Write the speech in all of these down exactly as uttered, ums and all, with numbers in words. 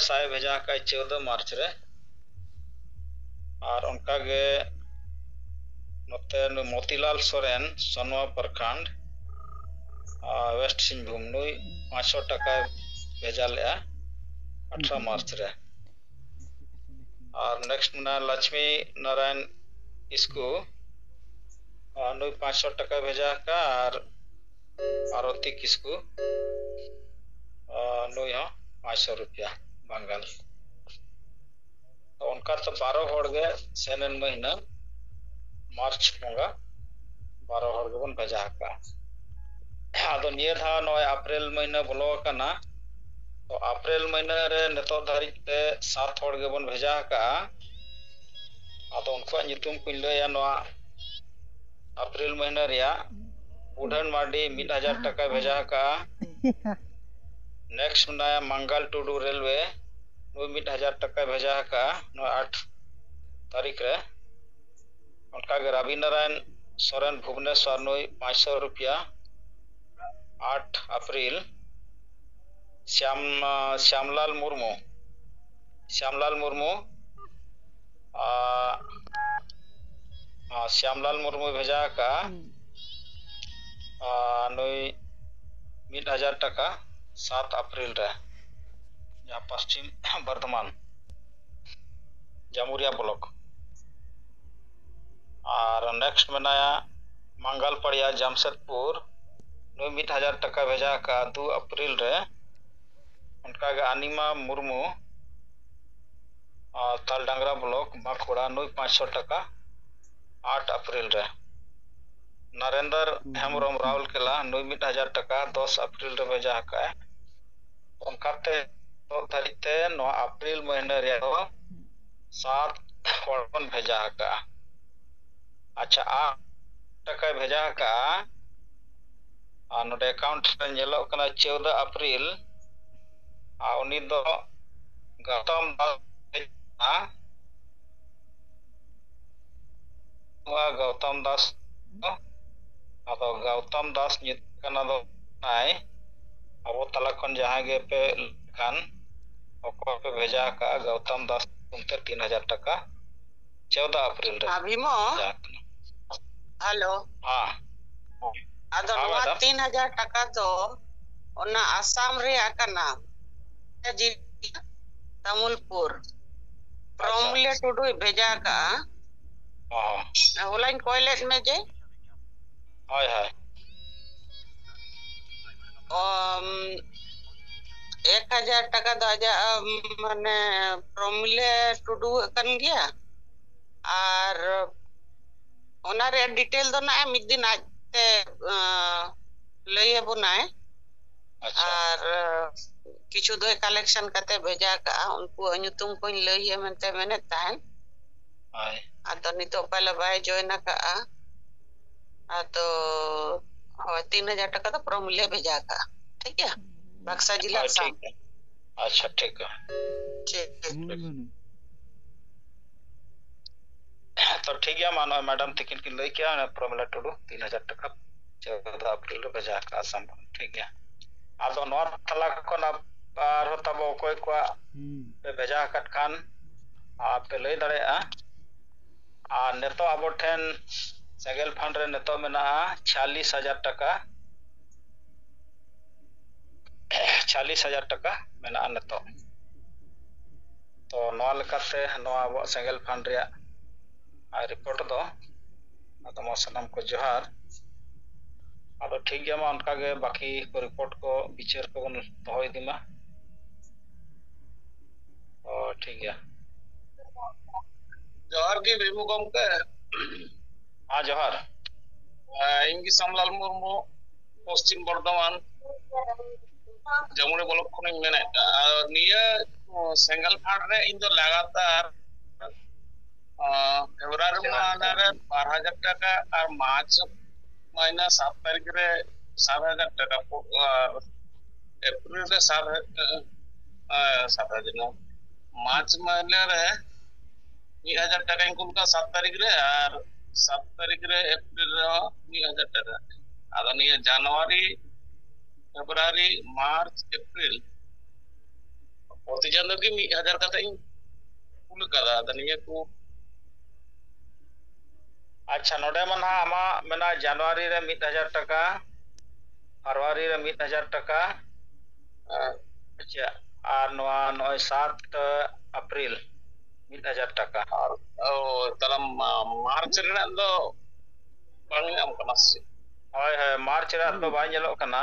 ᱥᱟᱭ ᱵᱷᱮᱡᱟ ᱟᱠᱟᱫ ᱪᱳᱫᱫᱚ ᱢᱟᱨᱪ ᱨᱮ᱾ ᱟᱨ ᱚᱱᱠᱟᱜᱮ ᱱᱚᱛᱮ ᱱᱩᱭ ᱢᱚᱛᱤᱞᱟᱞ ᱥᱚᱨᱮᱱ, ᱥᱚᱱᱣᱟ ᱯᱨᱚᱠᱷᱚᱸᱰ, ᱟᱨ ᱣᱮᱥᱴ ᱥᱤᱝᱵᱷᱩᱢ, ᱱᱩᱭ ᱯᱟᱸᱪᱥᱚ ᱴᱟᱠᱟᱭ ᱵᱷᱮᱡᱟ ᱞᱮᱫᱼᱟ ᱟᱴᱷᱨᱚ ᱢᱟᱨᱪ ᱨᱮ᱾ ᱟᱨ ᱱᱮᱠᱥᱴ ᱢᱮᱱᱟᱭᱟ ᱞᱚᱠᱥᱢᱤ ᱱᱟᱨᱟᱭᱚᱱ ᱠᱤᱥᱠᱩ, ᱟᱨ ᱱᱩᱭ ᱯᱟᱸᱪᱥᱚ ᱴᱟᱠᱟᱭ ᱵᱷᱮᱡᱟ ᱟᱠᱟᱫᱼᱟ᱾ ᱟᱨ ᱟᱨᱚᱛᱤ ᱠᱤᱥᱠᱩ, ᱟᱨ ᱱᱩᱭ ᱦᱚᱸ ᱯᱟᱸᱪᱥᱚ ᱨᱩᱯᱤᱭᱟ ᱵᱟᱝᱜᱟᱞ᱾ ᱛᱚ ᱚᱱᱠᱟ ᱛᱮ ᱵᱟᱨᱚ ᱦᱚᱲ ᱜᱮ ᱥᱮᱱᱮᱱ ᱢᱟᱹᱦᱱᱟᱹ ᱢᱟᱨᱪ ᱵᱚᱸᱜᱟ ᱵᱟᱨᱚ ᱦᱚᱲ ᱜᱮᱵᱚᱱ ᱵᱷᱮᱡᱟ ᱟᱠᱟᱫᱼᱟ᱾ ᱟᱫᱚ ᱱᱤᱭᱟᱹ ᱫᱷᱟᱣ ᱱᱚᱜᱼᱚᱭ ᱮᱯᱨᱤᱞ ᱢᱟᱹᱦᱱᱟᱹ ᱵᱚᱞᱚ ᱟᱠᱟᱱᱟ, ᱛᱚ ᱮᱯᱨᱤᱞ ᱢᱟᱹᱦᱱᱟᱹ ᱨᱮ ᱱᱤᱛᱚᱜ ᱫᱷᱟᱹᱨᱤᱡ ᱛᱮ ᱥᱟᱛ ᱦᱚᱲ ᱜᱮᱵᱚᱱ ᱵᱷᱮᱡᱟ ᱟᱠᱟᱫᱼᱟ᱾ ᱟᱫᱚ ᱩᱱᱠᱩᱣᱟᱜ ᱧᱩᱛᱩᱢ ᱠᱚᱧ ᱞᱟᱹᱭᱟ, ᱱᱚᱣᱟ ᱮᱯᱨᱤᱞ ᱢᱟᱹᱦᱱᱟᱹ ᱨᱮᱭᱟᱜ ᱵᱩᱰᱷᱟᱹᱱ ᱢᱟᱨᱰᱤ ᱢᱤᱫ ᱦᱟᱡᱟᱨ ᱴᱟᱠᱟᱭ ᱵᱷᱮᱡᱟ ᱟᱠᱟᱫᱼᱟ᱾ ᱱᱮᱠᱥᱴ ᱢᱮᱱᱟᱭᱟ ᱢᱟᱝᱜᱟᱞ ᱴᱩᱰᱩ, ᱨᱮᱞᱣᱮ, ᱱᱩᱭ ᱢᱤᱫ ᱦᱟᱡᱟᱨ ᱴᱟᱠᱟᱭ ᱵᱷᱮᱡᱟ ᱟᱠᱟᱫᱼᱟ ᱱᱚᱣᱟ ᱟᱴ ᱛᱟᱹᱨᱤᱠᱷ ᱨᱮ᱾ ᱚᱱᱠᱟᱜᱮ ᱨᱟᱵᱤ ᱱᱟᱨᱟᱭᱚᱱ ᱥᱚᱨᱮᱱ, ᱵᱷᱩᱵᱽᱱᱮᱥᱣᱟᱨ, ᱱᱩᱭ ᱯᱟᱸᱪᱥᱚ ᱨᱩᱯᱤᱭᱟ ᱟᱴ ᱮᱯᱨᱤᱞ᱾ ᱥᱭᱟᱢ ᱥᱭᱟᱢᱞᱟᱞ ᱢᱩᱨᱢᱩ, ᱥᱭᱟᱢᱞᱟᱞ ᱢᱩᱨᱢᱩ, ᱟᱨ, ᱟᱨ ᱥᱭᱟᱢᱞᱟᱞ ᱢᱩᱨᱢᱩᱭ ᱵᱷᱮᱡᱟ ᱟᱠᱟᱫᱼᱟ᱾ ᱟᱨ ᱱᱩᱭ ᱢᱤᱫ ᱦᱟᱡᱟᱨ ᱴᱟᱠᱟ ᱥᱟᱛ ᱮᱯᱨᱤᱞ ᱨᱮ, ᱡᱟᱦᱟᱸ ᱯᱚᱥᱪᱤᱢ ᱵᱚᱨᱫᱷᱚᱢᱟᱱ ᱡᱟᱢᱩᱨᱤᱭᱟ ᱵᱞᱚᱠ᱾ ᱟᱨ ᱱᱮᱠᱥᱴ ᱢᱮᱱᱟᱭᱟ ᱢᱟᱝᱜᱟᱞ ᱯᱟᱲᱤᱭᱟ, ᱡᱟᱢᱥᱮᱫᱽᱯᱩᱨ, ᱱᱩᱭ ᱢᱤᱫ ᱦᱟᱡᱟᱨ ᱴᱟᱠᱟ ᱵᱷᱮᱡᱟ ᱟᱠᱟᱫᱼᱟ ᱫᱩ ᱮᱯᱨᱤᱞ ᱨᱮ᱾ ᱚᱱᱠᱟᱜᱮ ᱟᱱᱤᱢᱟ ᱢᱩᱨᱢᱩ, ᱟᱨ ᱛᱟᱞᱰᱟᱝᱨᱟ ᱵᱞᱚᱠ, ᱵᱟᱸᱠᱩᱲᱟ, ᱱᱩᱭ ᱯᱟᱸᱪᱥᱚ ᱴᱟᱠᱟ ᱟᱴ ᱮᱯᱨᱤᱞ ᱨᱮ᱾ ᱱᱟᱨᱮᱱᱫᱚᱨ ᱦᱮᱢᱵᱨᱚᱢ, ᱨᱟᱣᱩᱨᱠᱮᱞᱟ, ᱱᱩᱭ ᱢᱤᱫ ᱦᱟᱡᱟᱨ ᱴᱟᱠᱟ ᱫᱚᱥ ᱮᱯᱨᱤᱞ ᱨᱮ ᱵᱷᱮᱡᱟ ᱟᱠᱟᱫᱼᱟᱭ᱾ ᱚᱱᱠᱟᱛᱮ ᱱᱤᱛᱚᱜ ᱫᱷᱟᱹᱨᱤᱡ ᱛᱮ ᱱᱚᱣᱟ ᱮᱯᱨᱤᱞ ᱢᱟᱹᱦᱱᱟᱹ ᱨᱮᱭᱟᱜ ᱫᱚ ᱥᱟᱛ ᱦᱚᱲ ᱵᱚᱱ ᱵᱷᱮᱡᱟ ᱟᱠᱟᱫᱼᱟ᱾ ᱟᱪᱪᱷᱟ, ᱟᱨ ᱴᱟᱠᱟᱭ ᱵᱷᱮᱡᱟ ᱟᱠᱟᱫᱼᱟ, ᱟᱨ ᱱᱚᱰᱮ ᱮᱠᱟᱣᱩᱱᱴ ᱨᱮ ᱧᱮᱞᱚᱜ ᱠᱟᱱᱟ ᱪᱳᱫᱫᱚ ᱮᱯᱨᱤᱞ, ᱟᱨ ᱩᱱᱤ ᱫᱚ ᱜᱟᱣᱛᱚᱢ ᱫᱟᱥ ᱵᱷᱮᱡᱟ ᱟᱠᱟᱫᱼᱟ᱾ ᱱᱚᱣᱟ ᱜᱟᱣᱛᱚᱢ ᱫᱟᱥ ᱫᱚ, ᱟᱫᱚ ᱜᱟᱣᱛᱚᱢ ᱫᱟᱥ ᱧᱩᱛᱩᱢ ᱠᱟᱱᱟ ᱫᱚ ᱠᱟᱱᱟᱭ, ᱟᱵᱚ ᱛᱟᱞᱟ ᱠᱷᱚᱱ ᱡᱟᱦᱟᱸᱭ ᱜᱮᱯᱮ ᱞᱟᱹᱭ ᱠᱷᱟᱱ, ᱚᱠᱚᱭ ᱯᱮ ᱵᱷᱮᱡᱟ ᱟᱠᱟᱫᱼᱟ? ᱜᱚᱣᱛᱚᱢ ᱫᱟᱥ ᱧᱩᱛᱩᱢ ᱛᱮ ᱛᱤᱱ ᱦᱟᱡᱟᱨ ᱴᱟᱠᱟ ᱪᱳᱫᱟ ᱮᱯᱨᱤᱞ ᱨᱮ ᱟᱵᱷᱤᱢᱚ ᱵᱷᱮᱡᱟ ᱟᱠᱟᱱᱟ᱾ ᱦᱮᱞᱳ ᱦᱮᱸ ᱟᱫᱚ ᱦᱮᱸ, ᱱᱚᱣᱟ ᱢᱮᱰᱟᱢ᱾ ᱛᱤᱱ ᱦᱟᱡᱟᱨ ᱴᱟᱠᱟ ᱫᱚ ᱚᱱᱟ ᱟᱥᱟᱢ ᱨᱮᱭᱟᱜ ᱠᱟᱱᱟ, ᱛᱟᱢᱩᱞᱯᱩᱨ᱾ ᱯᱨᱚᱢᱤᱞᱟ ᱴᱩᱰᱩᱭ ᱵᱷᱮᱡᱟ ᱟᱠᱟᱫᱼᱟ᱾ ᱦᱚᱸ ᱦᱚᱞᱟᱧ ᱠᱚᱭ ᱞᱮᱫ ᱢᱮ ᱡᱮ ᱦᱳᱭ ᱦᱳᱭ ᱚᱢ, ᱮᱠ ᱦᱟᱡᱟᱨ ᱴᱟᱠᱟ ᱫᱚ ᱟᱡᱟᱜ ᱟᱢ, ᱢᱟᱱᱮ ᱯᱨᱚᱢᱤᱞᱟ ᱴᱩᱰᱩ ᱟᱜ ᱠᱟᱱ ᱜᱮᱭᱟ᱾ ᱟᱨ ᱚᱱᱟ ᱨᱮᱭᱟᱜ ᱰᱤᱴᱮᱞ ᱫᱚ ᱱᱟᱜ ᱢᱤᱫ ᱫᱤᱱ ᱟᱡᱛᱮ ᱟᱸ, ᱞᱟᱹᱭ ᱟᱵᱚᱱᱟᱭ᱾ ᱟᱪᱪᱷᱟ ᱟᱨ ᱠᱤᱪᱷᱩ ᱫᱚᱭ ᱠᱟᱞᱮᱠᱥᱚᱱ ᱠᱟᱛᱮ ᱵᱷᱮᱡᱟ ᱠᱟᱜᱼᱟ᱾ ᱩᱱᱠᱩᱣᱟᱜ ᱧᱩᱛᱩᱢ ᱠᱚᱧ ᱞᱟᱹᱭᱟ ᱢᱮᱱᱛᱮ ᱢᱮᱱᱮᱫ ᱛᱟᱦᱮᱱ᱾ ᱦᱳᱭ ᱟᱫᱚ ᱱᱤᱛᱚᱜ ᱯᱟᱞᱮ ᱵᱟᱭ ᱡᱚᱭᱮᱱ ᱟᱠᱟᱜᱼᱟ᱾ ᱟᱫᱚ ᱦᱳᱭ, ᱛᱤᱱ ᱦᱟᱡᱟᱨ ᱴᱟᱠᱟ ᱫᱚ ᱯᱨᱚᱢᱤᱞᱟ ᱵᱷᱮᱡᱟ ᱠᱟᱜᱼᱟ᱾ ᱴᱷᱤᱠ ᱜᱮᱭᱟ, ᱵᱟᱠᱥᱟ ᱡᱤᱞ ᱦᱳᱭ ᱟᱥᱟᱢ᱾ ᱴᱷᱤᱠ ᱜᱮᱭᱟ᱾ ᱟᱪᱪᱷᱟ ᱴᱷᱤᱠ ᱜᱮᱭᱟ᱾ ᱴᱷᱤᱠ ᱴᱷᱤᱠ᱾ ᱛᱚ ᱴᱷᱤᱠ ᱜᱮᱭᱟ, ᱢᱟ ᱱᱚᱜᱼᱚᱭ ᱢᱮᱰᱟᱢ ᱛᱤᱠᱤᱱ ᱠᱤᱱ ᱞᱟᱹᱭ ᱠᱮᱜᱼᱟ, ᱚᱱᱟ ᱯᱨᱚᱢᱤᱞᱟ ᱴᱩᱰᱩ ᱛᱤᱱ ᱦᱟᱡᱟᱨ ᱴᱟᱠᱟ ᱪᱳᱫᱟ ᱮᱯᱨᱤᱞ ᱨᱮ ᱵᱷᱮᱡᱟ ᱟᱠᱟᱫᱼᱟ ᱟᱥᱟᱢ ᱠᱷᱚᱱ᱾ ᱴᱷᱤᱠ ᱜᱮᱭᱟ, ᱟᱫᱚ ᱱᱚᱣᱟ ᱛᱟᱞᱟ ᱠᱷᱚᱱ ᱟᱨ-, ᱟᱨᱦᱚᱸ ᱛᱟᱵᱚ ᱚᱠᱚᱭ ᱠᱚᱣᱟᱜ ᱯᱮ ᱵᱷᱮᱡᱟ ᱟᱠᱟᱫ ᱠᱷᱟᱱ ᱟᱨ ᱯᱮ ᱞᱟᱹᱭ ᱫᱟᱲᱮᱭᱟᱜᱼᱟ᱾ ᱟᱨ ᱱᱤᱛᱚᱜ ᱟᱵᱚ ᱴᱷᱮᱱ ᱥᱮᱸᱜᱮᱞ ᱯᱷᱟᱱᱰ ᱨᱮ ᱱᱤᱛᱚᱜ ᱢᱮᱱᱟᱜᱼᱟ ᱪᱷᱤᱭᱟᱞᱤᱥ ᱦᱟᱡᱟᱨ ᱴᱟᱠᱟ᱾ ᱪᱷᱤᱭᱟᱞᱤᱥ ᱦᱟᱡᱟᱨ ᱴᱟᱠᱟ ᱢᱮᱱᱟᱜᱼᱟ ᱱᱤᱛᱚᱜ᱾ ᱛᱚ ᱱᱚᱣᱟ ᱞᱮᱠᱟᱛᱮ ᱱᱚᱣᱟ ᱟᱵᱚᱣᱟᱜ ᱥᱮᱸᱜᱮᱞ ᱯᱷᱟᱱᱰ ᱨᱮᱭᱟᱜ ᱨᱤᱯᱳᱨᱴ ᱫᱚ, ᱟᱫᱚ ᱢᱟ ᱥᱟᱱᱟᱢ ᱠᱚ ᱡᱚᱦᱟᱨ᱾ ᱟᱫᱚ ᱴᱷᱤᱠ ᱜᱮᱭᱟ, ᱢᱟ ᱚᱱᱠᱟᱜᱮ ᱵᱟᱹᱠᱤ ᱠᱚ ᱨᱤᱯᱳᱨᱴ ᱠᱚ ᱵᱤᱪᱟᱹᱨ ᱠᱚᱵᱚᱱ ᱫᱚᱦᱚ ᱤᱫᱤ ᱢᱟ᱾ ᱚ ᱴᱷᱤᱠ ᱜᱮᱭᱟ᱾ ᱡᱚᱦᱟᱨ ᱜᱮ ᱵᱤᱵᱷᱩ ᱜᱚᱢᱠᱮ᱾ ᱦᱮᱸ ᱡᱚᱦᱟᱨ᱾ ᱤᱧ ᱜᱮ ᱥᱟᱢᱞᱟᱞ ᱢᱩᱨᱢᱩ, ᱯᱚᱥᱪᱤᱢ ᱵᱚᱨᱫᱷᱚᱢᱟᱱ ᱡᱟᱢᱩᱲᱤ ᱵᱞᱚᱠ ᱠᱷᱚᱱᱤᱧ ᱢᱮᱱᱮᱫ ᱠᱟᱱᱟ᱾ ᱟᱨ ᱱᱤᱭᱟᱹ ᱥᱮᱸᱜᱮᱞ ᱯᱷᱟᱱᱰ ᱨᱮ ᱤᱧ ᱫᱚ ᱞᱟᱜᱟᱛᱟᱨ ᱯᱷᱮᱵᱽᱨᱩᱣᱟᱨᱤ ᱢᱟᱦᱱᱟ ᱨᱮ ᱵᱟᱨ ᱦᱟᱡᱟᱨ ᱴᱟᱠᱟ ᱟᱨ ᱢᱟᱨᱪ ᱢᱟᱹᱦᱱᱟᱹ ᱥᱟᱛ ᱛᱟᱹᱨᱤᱠᱷ ᱨᱮ ᱥᱟᱛ ᱦᱟᱡᱟᱨ ᱴᱟᱠᱟ ᱯᱚ-, ᱟᱨ ᱮᱯᱨᱤᱞ ᱨᱮ ᱥᱟᱛ ᱦᱟᱡᱟᱨ, ᱟᱨ ᱥᱟᱛ ᱦᱟᱡᱟᱨ ᱱᱚ, ᱢᱟᱨᱪ ᱢᱟᱹᱦᱱᱟᱹ ᱨᱮ ᱢᱤᱫ ᱦᱟᱡᱟᱨ ᱴᱟᱠᱟᱧ ᱠᱩᱞ ᱠᱟᱜᱼᱟ ᱥᱟᱛ ᱛᱟᱹᱨᱤᱠᱷ ᱨᱮ, ᱟᱨ ᱥᱟᱛ ᱛᱟᱹᱨᱤᱠᱷ ᱨᱮ ᱮᱯᱨᱤᱞ ᱨᱮᱦᱚᱸ ᱢᱤᱫ ᱦᱟᱡᱟᱨ ᱴᱟᱠᱟ᱾ ᱟᱫᱚ ᱱᱤᱭᱟᱹ ᱡᱟᱱᱩᱣᱟᱨᱤ, ᱯᱷᱮᱵᱽᱨᱩᱣᱟᱨᱤ, ᱢᱟᱨᱪ, ᱮᱯᱨᱤᱞ ᱯᱚᱨ ᱪᱟᱸᱫᱚ ᱜᱮ ᱢᱤᱫ ᱦᱟᱡᱟᱨ ᱠᱟᱛᱮ ᱤᱧ ᱠᱩᱞ ᱠᱟᱫᱟ᱾ ᱟᱫᱚ ᱱᱤᱭᱟᱹ ᱠᱚ ᱟᱪᱪᱷᱟ, ᱱᱚᱰᱮ ᱢᱟ ᱱᱟᱦᱟᱜ ᱟᱢᱟᱜ ᱢᱮᱱᱟᱜᱼᱟ ᱡᱟᱱᱩᱣᱟᱨᱤ ᱨᱮ ᱢᱤᱫ ᱦᱟᱡᱟᱨ ᱴᱟᱠᱟ, ᱯᱷᱮᱵᱽᱨᱩᱣᱟᱨᱤ ᱨᱮ ᱢᱤᱫ ᱦᱟᱡᱟᱨ ᱴᱟᱠᱟ, ᱟᱪᱪᱷᱟ, ᱟᱨ ᱱᱚᱣᱟ ᱱᱚᱜᱼᱚᱭ ᱥᱟᱛ ᱮᱯᱨᱤᱞ ᱢᱤᱫ ᱦᱟᱡᱟᱨ ᱴᱟᱠᱟ᱾ ᱟᱨ, ᱚ, ᱛᱟᱦᱞᱮ ᱢᱟ-, ᱢᱟᱨᱪ ᱨᱮᱱᱟᱜ ᱫᱚ ᱵᱟᱝ ᱧᱟᱢ ᱠᱟᱱᱟ ᱥᱮ? ᱦᱳᱭ, ᱦᱳᱭ, ᱢᱟᱨᱪ ᱨᱮᱱᱟᱜ ᱫᱚ ᱵᱟᱭ ᱧᱮᱞᱚᱜ ᱠᱟᱱᱟ᱾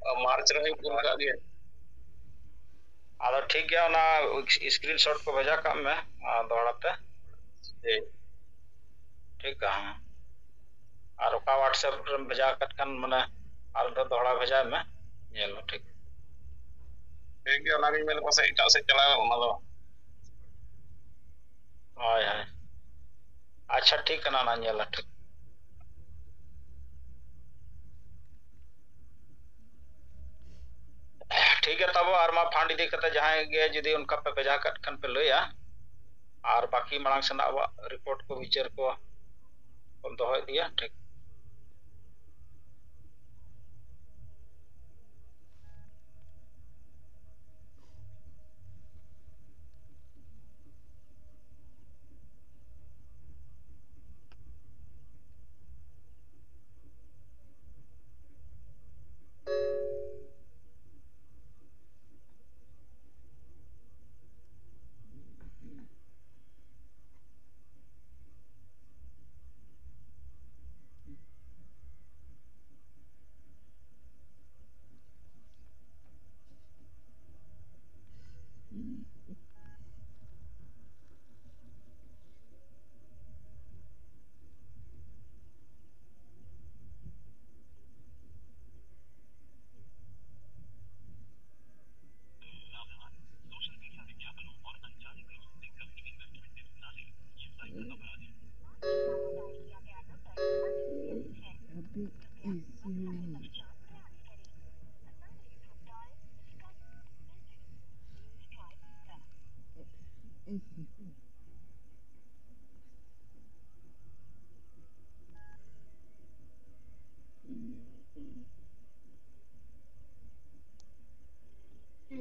ᱚ, ᱢᱟᱨᱪ ᱨᱮᱦᱚᱸᱧ ᱠᱩᱞ ᱠᱟᱜ ᱜᱮᱭᱟ᱾ ᱟᱫᱚ ᱴᱷᱤᱠ ᱜᱮᱭᱟ, ᱚᱱᱟ screenshot ᱠᱚ ᱵᱷᱮᱡᱟ ᱠᱟᱜ ᱢᱮ, ᱟᱨ ᱫᱚᱦᱲᱟ ᱛᱮ᱾ ᱴᱷᱤᱠ᱾ ᱴᱷᱤᱠ ᱜᱮᱭᱟ, ᱦᱮᱸ᱾ ᱟᱨ ᱚᱠᱟ WhatsApp ᱨᱮᱢ ᱵᱷᱮᱡᱟ ᱟᱠᱟᱫ ᱠᱷᱟᱱ, ᱢᱟᱱᱮ, ᱟᱨ ᱢᱤᱫ ᱫᱷᱟᱣ ᱫᱚᱦᱲᱟ ᱵᱷᱮᱡᱟᱭ ᱢᱮ, ᱧᱮᱞ ᱢᱮ, ᱴᱷᱤᱠ᱾ ᱴᱷᱤᱠ ᱜᱮᱭᱟ, ᱚᱱᱟᱜᱤᱧ ᱢᱮᱱ ᱯᱟᱥᱮᱡ ᱮᱴᱟᱜ ᱥᱮᱫ ᱪᱟᱞᱟᱣ ᱮᱱ, ᱚᱱᱟ ᱫᱚ᱾ ᱦᱳᱭ, ᱦᱳᱭ᱾ ᱟᱪᱪᱷᱟ, ᱴᱷᱤᱠ ᱠᱟᱱᱟ, ᱚᱱᱟ ᱧᱮᱞᱟ, ᱴᱷᱤᱠ᱾ ᱴᱷᱤᱠ ᱜᱮᱭᱟ, ᱛᱟᱵᱚ ᱟᱨ ᱢᱟ fund ᱤᱫᱤ ᱠᱟᱛᱮ ᱡᱟᱦᱟᱸᱭ ᱜᱮ ᱡᱩᱫᱤ ᱚᱱᱠᱟ ᱯᱮ ᱵᱷᱮᱡᱟ ᱠᱟᱜ ᱠᱷᱟᱱ ᱯᱮ ᱞᱟᱹᱭᱟ, ᱟᱨ ᱵᱟᱹᱠᱤ ᱢᱟᱲᱟᱝ ᱥᱮᱱᱟᱜ ᱟᱵᱚᱣᱟᱜ report ᱠᱚ, ᱵᱤᱪᱟᱹᱨ ᱠᱚ ᱵᱚᱱ ᱫᱚᱦᱚ ᱤᱫᱤᱭᱟ, ᱴᱷᱤᱠ᱾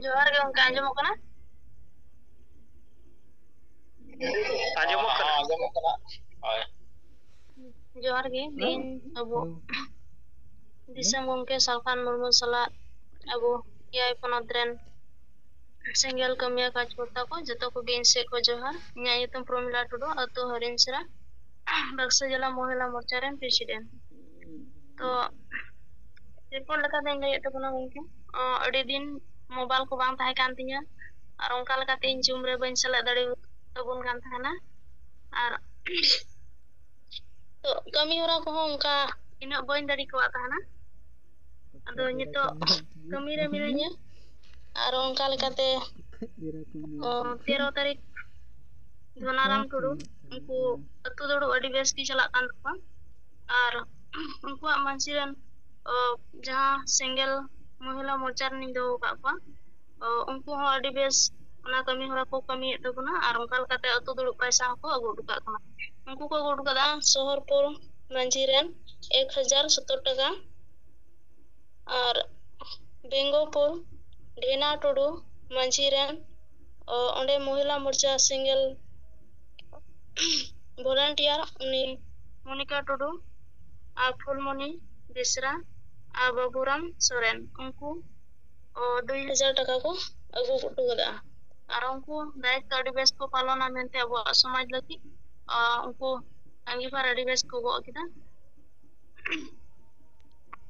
ᱡᱚᱦᱟᱨ ᱜᱮ ᱜᱚᱝᱠᱮ, ᱟᱸᱡᱚᱢᱚᱜ ᱠᱟᱱᱟ? ᱟᱸᱡᱚᱢᱚᱜ ᱠᱟᱱᱟ᱾ ᱦᱮᱸ, ᱟᱸᱡᱚᱢᱚᱜ ᱠᱟᱱᱟ᱾ ᱦᱳᱭ᱾ ᱡᱚᱦᱟᱨ ᱜᱮ᱾ ᱛᱮᱦᱮᱧ ᱟᱵᱚ ᱦᱩᱸ᱾ ᱫᱤᱥᱚᱢ ᱜᱚᱢᱠᱮ ᱥᱟᱞᱠᱷᱟᱱ ᱢᱩᱨᱢᱩ ᱥᱟᱞᱟᱜ ᱟᱵᱚ ᱮᱭᱟᱭ ᱯᱚᱱᱚᱛ ᱨᱮᱱ ᱥᱮᱸᱜᱮᱞ ᱠᱟᱹᱢᱤᱭᱟᱹ ᱠᱟᱡᱽ ᱠᱚᱨᱛᱟ ᱠᱚ ᱡᱚᱛᱚ ᱠᱚᱜᱮ ᱤᱧ ᱥᱮᱫ ᱠᱷᱚᱱ ᱡᱚᱦᱟᱨ᱾ ᱤᱧᱟᱹᱜ ᱧᱩᱛᱩᱢ ᱯᱨᱚᱢᱤᱞᱟ ᱴᱩᱰᱩ, ᱟᱹᱛᱩ ᱦᱟᱹᱨᱤᱱᱥᱨᱟ, ᱵᱟᱠᱥᱟ ᱡᱮᱞᱟ ᱢᱚᱦᱤᱞᱟ ᱢᱳᱨᱪᱟ ᱨᱮᱱ president᱾ ᱛᱚ, ᱨᱤᱯᱳᱨᱴ ᱞᱮᱠᱟᱛᱮᱧ ᱞᱟᱹᱭᱮᱫ ᱛᱟᱵᱚᱱᱟ ᱜᱚᱢᱠᱮ, ᱚ, ᱟᱹᱰᱤ ᱫᱤᱱ ᱢᱳᱵᱟᱭᱤᱞ ᱠᱚ ᱵᱟᱝ ᱛᱟᱦᱮᱸ ᱠᱟᱱ ᱛᱤᱧᱟᱹ, ᱟᱨ ᱚᱱᱠᱟ ᱞᱮᱠᱟᱛᱮ ᱤᱧ ᱡᱩᱢ ᱨᱮ ᱵᱟᱹᱧ ᱥᱮᱞᱮᱫ ᱫᱟᱲᱮ ᱛᱟᱵᱚᱱ ᱠᱟᱱ ᱛᱟᱦᱮᱱᱟ᱾ ᱟᱨ ᱛᱚ, ᱠᱟᱹᱢᱤ ᱦᱚᱨᱟ ᱠᱚᱦᱚᱸ ᱚᱱᱠᱟ ᱤᱱᱟᱹᱜ ᱵᱟᱹᱧ ᱫᱟᱲᱮ ᱠᱟᱣᱟᱫ ᱛᱟᱦᱮᱱᱟ᱾ ᱟᱫᱚ ᱱᱤᱛᱚᱜ ᱠᱟᱹᱢᱤ ᱨᱮ ᱢᱤᱱᱟᱹᱧᱟ᱾ ᱟᱨ ᱚᱱᱠᱟ ᱞᱮᱠᱟᱛᱮ, ᱚ, ᱛᱮᱨᱚ ᱛᱟᱹᱨᱤᱠᱷ ᱫᱷᱚᱱᱟᱨᱟᱢ ᱴᱩᱰᱩ, ᱩᱱᱠᱩ ᱟᱹᱛᱩ ᱫᱩᱲᱩᱵ ᱟᱹᱰᱤ ᱵᱮᱥ ᱜᱮ ᱪᱟᱞᱟᱜ ᱠᱟᱱ ᱛᱟᱠᱚᱣᱟ᱾ ᱟᱨ ᱩᱱᱠᱩᱣᱟᱜ ᱢᱟᱹᱡᱷᱤ ᱨᱮᱱ, ᱚ, ᱡᱟᱦᱟᱸ ᱥᱮᱸᱜᱮᱞ ᱢᱚᱦᱤᱞᱟ ᱢᱳᱨᱪᱟ ᱨᱮᱱᱤᱧ ᱫᱚᱦᱚ ᱟᱠᱟᱫ ᱠᱚᱣᱟ, ᱚ, ᱩᱱᱠᱩ ᱦᱚᱸ ᱟᱹᱰᱤ ᱵᱮᱥ ᱚᱱᱟ ᱠᱟᱹᱢᱤ ᱦᱚᱨᱟ ᱠᱚ ᱠᱟᱹᱢᱤᱭᱮᱫ ᱛᱟᱵᱚᱱᱟ᱾ ᱟᱨ ᱚᱱᱠᱟ ᱞᱮᱠᱟᱛᱮ ᱟᱹᱛᱩ ᱫᱩᱲᱩᱵ ᱯᱚᱭᱥᱟ ᱦᱚᱸᱠᱚ ᱟᱹᱜᱩ ᱦᱚᱴᱚ ᱠᱟᱜ ᱠᱟᱱᱟ᱾ ᱩᱱᱠᱩ ᱠᱚ ᱟᱹᱜᱩ ᱦᱚᱴᱚ ᱠᱟᱫᱟ ᱥᱚᱦᱚᱨᱯᱩᱨ ᱢᱟᱹᱡᱷᱤ ᱨᱮᱱ ᱮᱠ ᱦᱟᱡᱟᱨ ᱥᱚᱛᱛᱚᱨ ᱴᱟᱠᱟ᱾ ᱟᱨ ᱵᱮᱝᱜᱚᱯᱩᱨ ᱰᱷᱮᱱᱟ ᱴᱩᱰᱩ ᱢᱟᱹᱡᱷᱤ ᱨᱮᱱ, ᱚ, ᱚᱸᱰᱮ ᱢᱚᱦᱤᱞᱟ ᱢᱳᱨᱪᱟ ᱥᱮᱸᱜᱮᱞ volunteer ᱩᱱᱤ ᱢᱚᱱᱤᱠᱟ ᱴᱩᱰᱩ ᱟᱨ ᱯᱷᱩᱞᱢᱚᱱᱤ ᱵᱮᱥᱨᱟ ᱟᱨ ᱵᱟᱵᱩᱨᱟᱢ ᱥᱚᱨᱮᱱ, ᱩᱱᱠᱩ, ᱚ, ᱫᱩᱭ ᱦᱟᱡᱟᱨ ᱴᱟᱠᱟ ᱠᱚ ᱟᱹᱜᱩ ᱦᱚᱴᱚ ᱠᱟᱫᱟ᱾ ᱟᱨ ᱩᱱᱠᱩ ᱫᱟᱭᱤᱛᱛᱚ ᱟᱹᱰᱤ ᱵᱮᱥ ᱠᱚ ᱯᱟᱞᱚᱱᱟ ᱢᱮᱱᱛᱮ ᱟᱵᱚᱣᱟᱜ ᱥᱚᱢᱟᱡᱽ ᱞᱟᱹᱜᱤᱫ, ᱚ, ᱩᱱᱠᱩ ᱟᱸᱜᱤᱵᱷᱟᱨ ᱟᱹᱰᱤ ᱵᱮᱥ ᱠᱚ ᱜᱚᱜ ᱠᱮᱫᱟ᱾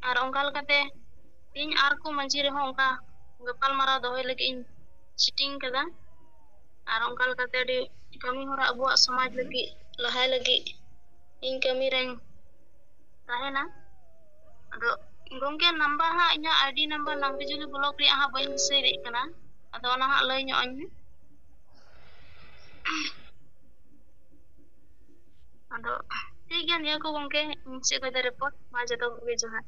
ᱟᱨ ᱚᱱᱠᱟ ᱞᱮᱠᱟᱛᱮ ᱤᱧ ᱟᱨ ᱠᱚ ᱢᱟᱹᱡᱷᱤ ᱨᱮᱦᱚᱸ ᱚᱱᱠᱟ ᱜᱟᱯᱟᱞ ᱢᱟᱨᱟᱣ ᱫᱚᱦᱚᱭ ᱞᱟᱹᱜᱤᱫ ᱤᱧ ᱥᱤᱴᱤᱝ ᱠᱟᱫᱟ᱾ ᱟᱨ ᱚᱱᱠᱟ ᱞᱮᱠᱟᱛᱮ ᱟᱹᱰᱤ ᱠᱟᱹᱢᱤ ᱦᱚᱨᱟ ᱟᱵᱚᱣᱟᱜ ᱥᱚᱢᱟᱡᱽ ᱞᱟᱹᱜᱤᱫ ᱞᱟᱦᱟᱭ ᱞᱟᱹᱜᱤᱫ ᱤᱧ ᱠᱟᱹᱢᱤ ᱨᱮᱧ ᱛᱟᱦᱮᱱᱟ᱾ ᱟᱫᱚ ᱜᱚᱢᱠᱮ, ᱱᱟᱢᱵᱟᱨ ᱦᱟᱸᱜ ᱤᱧᱟᱹᱜ ID ᱱᱟᱢᱵᱟᱨ ᱱᱟᱢ ᱵᱤᱡᱽᱞᱤ ᱵᱞᱚᱠ ᱨᱮᱭᱟᱜ ᱦᱟᱸᱜ ᱵᱟᱹᱧ ᱫᱤᱥᱟᱹᱭᱮᱫ ᱠᱟᱱᱟ᱾ ᱟᱫᱚ ᱚᱱᱟ ᱦᱟᱸᱜ ᱞᱟᱹᱭ ᱧᱚᱜ ᱟᱹᱧ ᱢᱮ᱾ ᱟᱫᱚ ᱴᱷᱤᱠ ᱜᱮᱭᱟ, ᱱᱤᱭᱟᱹ ᱠᱚ ᱜᱚᱢᱠᱮ ᱤᱧ ᱥᱮᱫ ᱠᱷᱚᱱ ᱫᱚ ᱨᱤᱯᱳᱨᱴ᱾ ᱢᱟ ᱡᱚᱛᱚ ᱠᱚᱜᱮ ᱡᱚᱦᱟᱨ᱾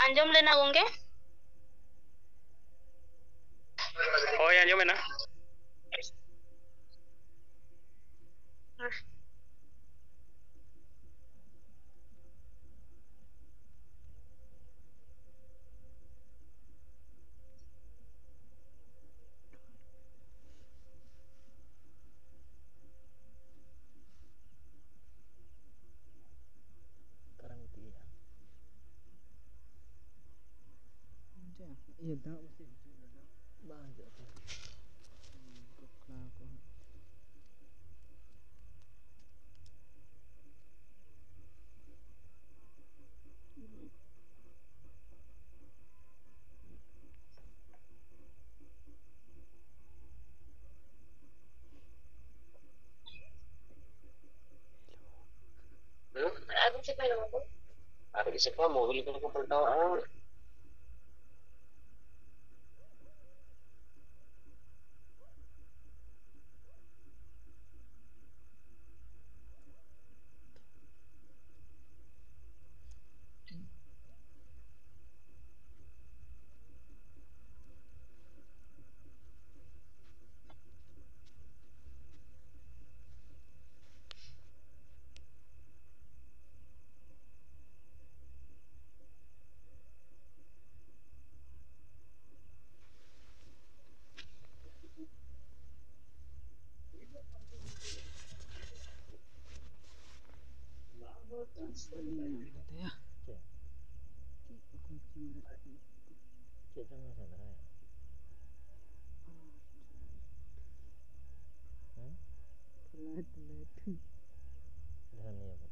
ᱟᱸᱡᱚᱢ ᱞᱮᱱᱟ ᱜᱚᱝᱠᱮ? ᱦᱳᱭ, ᱟᱸᱡᱚᱢᱮᱱᱟ᱾ ᱚᱠᱟᱨᱮᱢ ᱜᱤᱛᱤᱡ ᱮᱜᱼᱟ? ᱚᱱᱛᱮ, ᱤᱭᱟᱹ, ᱫᱟᱜ ᱯᱟᱥᱮᱡ ᱦᱤᱡᱩᱜ ᱞᱟᱹᱜᱤᱫ᱾ ᱵᱟᱝ ᱦᱤᱡᱩᱜᱼᱟ ᱛᱚ᱾ ᱦᱩᱸ, ᱠᱚᱠᱲᱟ ᱠᱚ᱾ ᱟᱨ ᱪᱮᱫ ᱠᱚ ᱢᱳᱵᱤᱞ ᱠᱚᱠᱚ ᱯᱟᱞᱴᱟᱣᱟ᱾ ᱵᱟᱹᱞᱤᱧ ᱧᱟᱢ ᱞᱮᱫᱮᱭᱟ᱾ ᱪᱮᱫ? ᱪᱮᱫ ᱠᱚ ᱠᱷᱚᱡ ᱠᱮᱢᱮᱨᱟ? ᱪᱮᱫ ᱪᱚᱝ ᱥᱮᱸᱫᱽᱨᱟᱭᱟ? ᱦᱮᱸ? Flat, flat. ᱫᱷᱟᱹᱱᱤᱭᱟᱹ ᱠᱚ᱾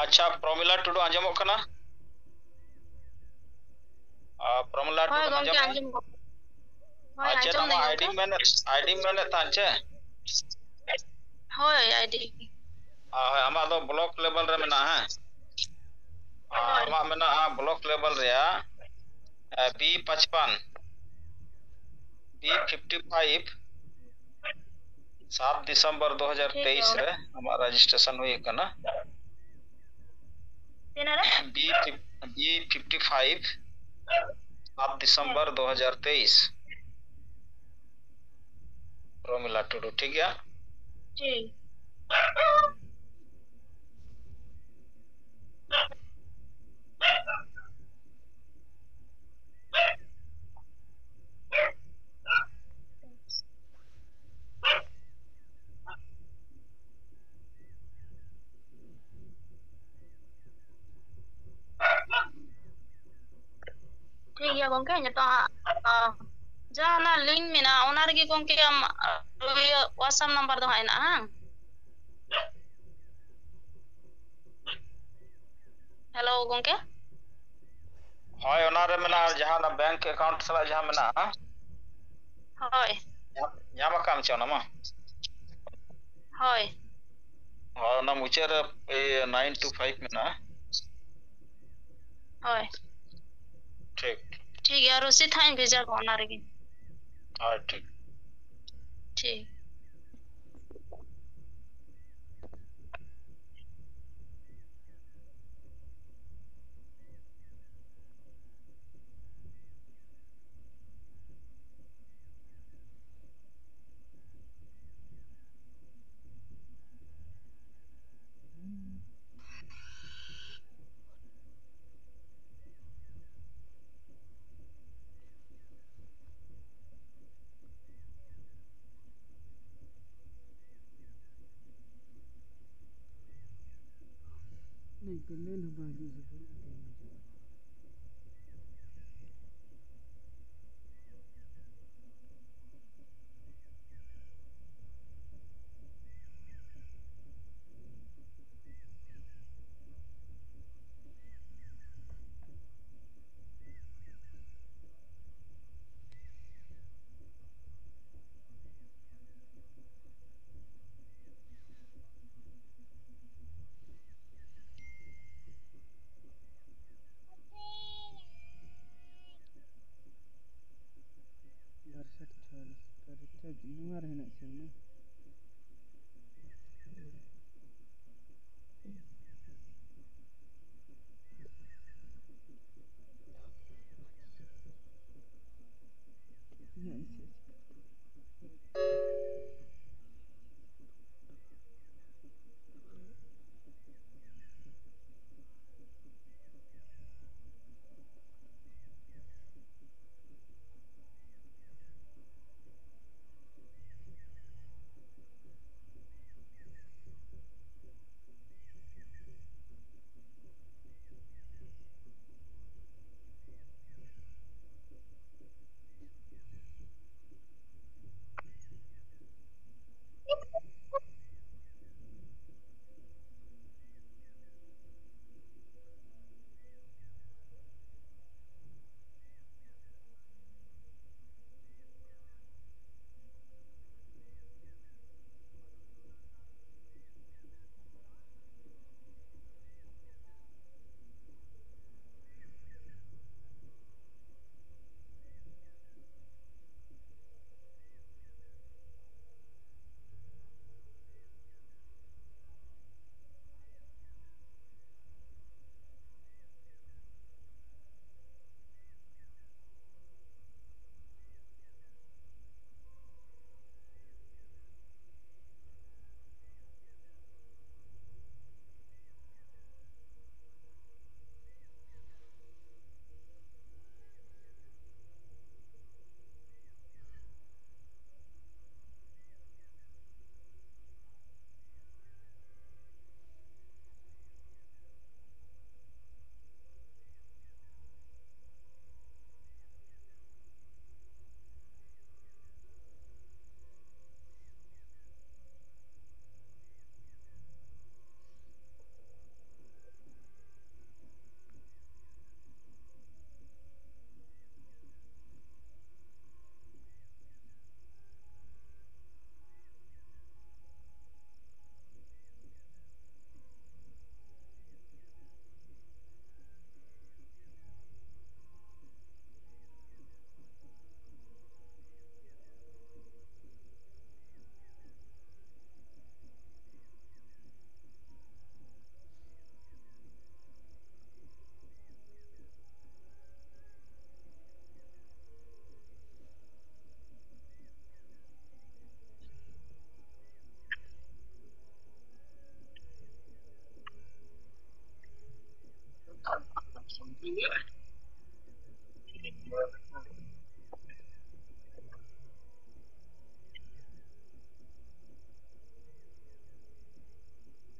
ᱟᱪᱪᱷᱟ, ᱯᱨᱚᱢᱤᱞᱟ ᱴᱩᱰᱩ ᱟᱸᱡᱚᱢᱚᱜ ᱠᱟᱱᱟ? ᱟᱨ ᱯᱨᱚᱢᱤᱞᱟ ᱦᱳᱭ ᱴᱩᱰᱩ ᱜᱚᱝᱠᱮ, ᱟᱸᱡᱚᱢᱚᱜ ᱟᱸᱡᱚᱢ ᱜᱚ-, ᱦᱳᱭ, ᱟᱨ ᱪᱮᱫ ᱟᱸᱡᱚᱢ ᱟᱢᱟᱜ ᱫᱟᱹᱧ ᱟᱭᱰᱤᱢ ᱜᱚᱝᱠᱮ᱾ ᱢᱮᱱᱮᱫ, ᱟᱭᱰᱤᱢ ᱢᱮᱱᱮᱫ ᱛᱟᱦᱮᱸᱫ ᱪᱮ? ᱦᱳᱭ, ᱟᱭᱰᱤ᱾ ᱦᱳᱭ, ᱟᱢᱟᱜ ᱫᱚ ᱵᱞᱚᱠ ᱞᱮᱵᱮᱞ ᱨᱮ ᱢᱮᱱᱟᱜᱼᱟ, ᱦᱮᱸ? ᱦᱳᱭ᱾ ᱟᱢᱟᱜ ᱢᱮᱱᱟᱜᱼᱟ ᱵᱞᱚᱠ ᱞᱮᱵᱮᱞ ᱨᱮᱭᱟᱜ, ᱮ, ᱵᱤ ᱯᱟᱸᱪᱯᱟᱱ, ᱵᱤ ᱯᱷᱤᱯᱴᱤ ᱯᱷᱟᱭᱤᱵᱷ, ᱥᱟᱛ ᱰᱤᱥᱮᱢᱵᱚᱨ ᱫᱩ ᱦᱟᱡᱟᱨ ᱛᱮᱭᱤᱥ ᱴᱷᱤᱠ ᱜᱮᱭᱟ᱾ ᱨᱮ ᱟᱢᱟᱜ ᱨᱮᱡᱤᱥᱴᱨᱮᱥᱚᱱ ᱦᱩᱭ ᱟᱠᱟᱱᱟ᱾ ᱛᱤᱱᱟᱹᱜ ᱨᱮ? ᱵᱤ ᱯᱷᱤᱯ-, ᱵᱤ ᱯᱷᱤᱯᱴᱤ ᱯᱷᱟᱭᱤᱵᱷ, ᱥᱟᱛ ᱰᱤᱥᱮᱢᱵᱚᱨ ᱦᱮᱸ᱾ ᱫᱩ ᱦᱟᱡᱟᱨ ᱛᱮᱭᱤᱥ᱾ ᱯᱨᱚᱢᱤᱞᱟ ᱴᱩᱰᱩ, ᱴᱷᱤᱠ ᱜᱮᱭᱟ? ᱴᱷᱤᱠ᱾ ᱴᱷᱤᱠ ᱜᱮᱭᱟ ᱜᱚᱝᱠᱮ, ᱱᱤᱛᱚᱜ ᱦᱟᱸᱜ, ᱟ, ᱡᱟᱦᱟᱸ ᱚᱱᱟ ᱞᱤᱝᱠ ᱢᱮᱱᱟᱜᱼᱟ, ᱚᱱᱟ ᱨᱮᱜᱮ ᱜᱚᱝᱠᱮ ᱟᱢ, ᱟ, ᱤᱭᱟᱹ, WhatsApp ᱱᱟᱢᱵᱟᱨ ᱫᱚ ᱦᱟᱸᱜ ᱦᱮᱱᱟᱜᱼᱟ, ᱦᱟᱝ? ᱦᱮᱞᱳ ᱜᱚᱝᱠᱮ᱾ ᱦᱳᱭ, ᱚᱱᱟ ᱨᱮ ᱢᱮᱱᱟᱜᱼᱟ, ᱡᱟᱦᱟᱸ ᱚᱱᱟ ᱵᱮᱝᱠ ᱮᱠᱟᱣᱩᱱᱴ ᱥᱟᱞᱟᱜ ᱡᱟᱦᱟᱸ ᱢᱮᱱᱟᱜᱼᱟ᱾ ᱦᱳᱭ᱾ ᱧᱟᱢ, ᱧᱟᱢ ᱟᱠᱟᱫ ᱟᱢ ᱪᱮ ᱚᱱᱟ ᱢᱟ? ᱦᱳᱭ᱾ ᱦᱳᱭ, ᱚᱱᱟ ᱢᱩᱪᱟᱹᱫ ᱨᱮ, ᱤᱭᱟᱹ, ᱱᱟᱭᱤᱱ ᱴᱩ ᱯᱷᱟᱭᱤᱵᱷ ᱢᱮᱱᱟᱜᱼᱟ᱾ ᱦᱳᱭ᱾ ᱴᱷᱤᱠ᱾ ᱴᱷᱤᱠ ᱜᱮᱭᱟ, ᱨᱚᱥᱤᱫ ᱦᱟᱸᱜ ᱤᱧ ᱵᱷᱮᱡᱟ ᱠᱚᱣᱟ ᱚᱱᱟ ᱨᱮᱜᱮ᱾ ᱦᱳᱭ, ᱴᱷᱤᱠ᱾ ᱴᱷᱤᱠ᱾ ᱱᱤᱝᱠᱟᱹ ᱞᱮᱱ ᱦᱚᱸ ᱵᱟᱝ ᱦᱤᱡᱩᱜ ᱥᱮ ᱫᱩᱲᱩᱵ ᱠᱟᱛᱮ ᱦᱤᱡᱩᱜᱼᱟ᱾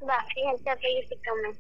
ᱵᱟᱝ, ᱤᱧ ᱦᱟᱱᱛᱮ ᱨᱮᱜᱮ ᱥᱤᱛᱩᱝ ᱢᱮ᱾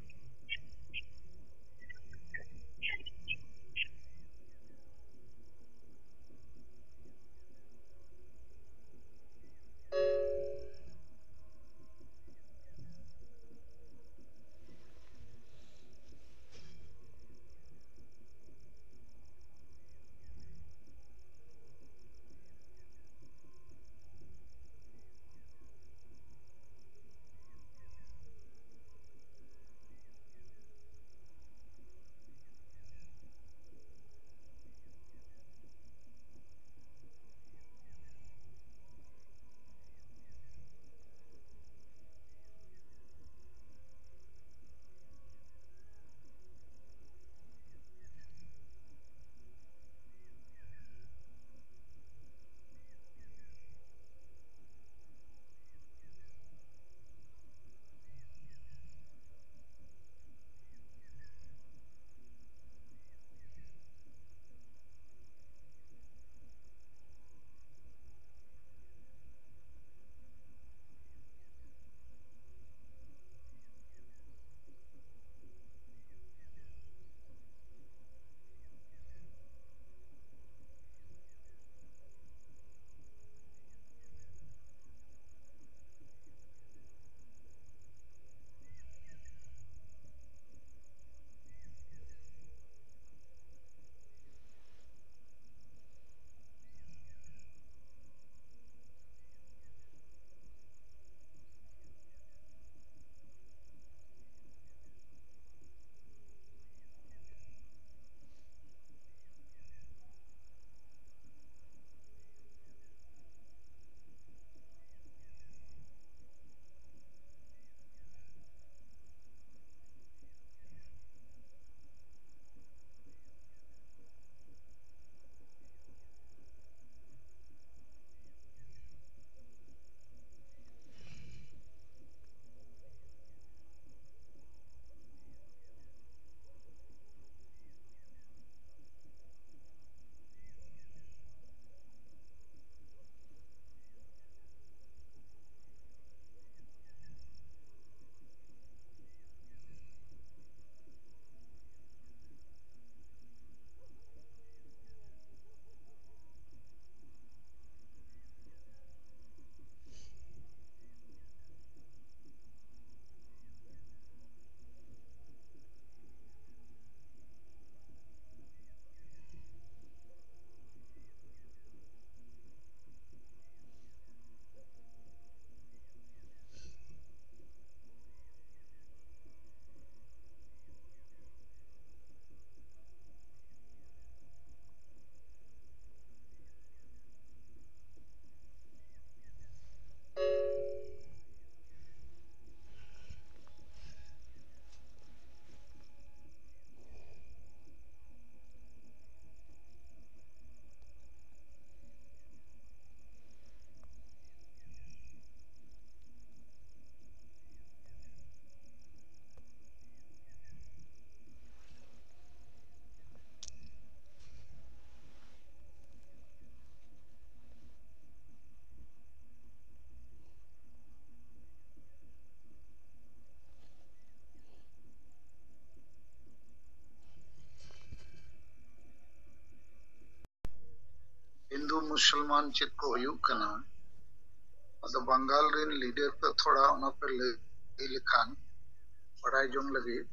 ᱢᱩᱥᱚᱞᱢᱟᱱ ᱪᱮᱫ ᱠᱚ ᱦᱩᱭᱩᱜ ᱠᱟᱱᱟ᱾ ᱟᱫᱚ ᱵᱟᱝᱜᱟᱞ ᱨᱮᱱ ᱞᱤᱰᱟᱨ ᱠᱚ ᱛᱷᱚᱲᱟ ᱚᱱᱟ ᱯᱮ ᱞᱟᱹᱭ ᱞᱮᱠᱷᱟᱱ ᱵᱟᱲᱟᱭ ᱡᱚᱝ ᱞᱟᱹᱜᱤᱫ᱾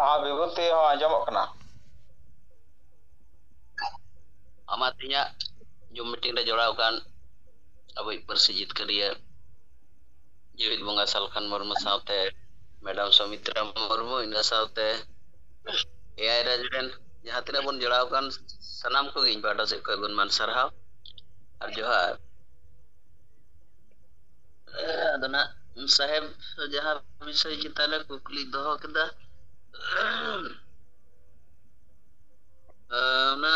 ᱟᱨ ᱵᱤᱵᱷᱩᱛᱤ ᱦᱚᱸ ᱟᱸᱡᱚᱢᱚᱜ ᱠᱟᱱᱟ᱾ ᱟᱢᱟᱜ ᱛᱮᱦᱮᱧᱟᱜ ᱡᱩᱢ ᱢᱤᱴᱤᱝ ᱨᱮ ᱡᱚᱲᱟᱣ ᱟᱠᱟᱱ ᱟᱵᱚᱭᱤᱡ ᱯᱟᱹᱨᱥᱤ ᱡᱤᱛᱠᱟᱹᱨᱤᱭᱟᱹ ᱡᱤᱣᱤᱫ ᱵᱚᱸᱜᱟ ᱥᱟᱞᱠᱷᱟᱱ ᱢᱩᱨᱢᱩ ᱥᱟᱶᱛᱮ ᱢᱮᱰᱟᱢ ᱥᱚᱢᱤᱛᱨᱟ ᱢᱩᱨᱢᱩ, ᱤᱱᱟᱹ ᱥᱟᱶᱛᱮ ᱮ ᱟᱭ ᱨᱮ ᱨᱮᱱ ᱡᱟᱦᱟᱸ ᱛᱤᱱᱟᱹᱜ ᱵᱚᱱ ᱡᱚᱲᱟᱣ ᱟᱠᱟᱱ ᱥᱟᱱᱟᱢ ᱠᱚᱜᱮ ᱤᱧ ᱯᱟᱦᱴᱟ ᱥᱮᱫ ᱠᱷᱚᱱ ᱜᱩᱱᱢᱟᱱ ᱥᱟᱨᱦᱟᱣ ᱟᱨ ᱡᱚᱦᱟᱨ᱾ ᱟᱫᱚ ᱱᱟᱜ ᱥᱟᱦᱮᱵ ᱡᱟᱦᱟᱸ ᱵᱤᱥᱚᱭ ᱪᱮᱛᱟᱱ ᱨᱮ ᱠᱩᱠᱞᱤ ᱫᱚᱦᱚ ᱠᱮᱫᱟ, ᱚᱱᱟ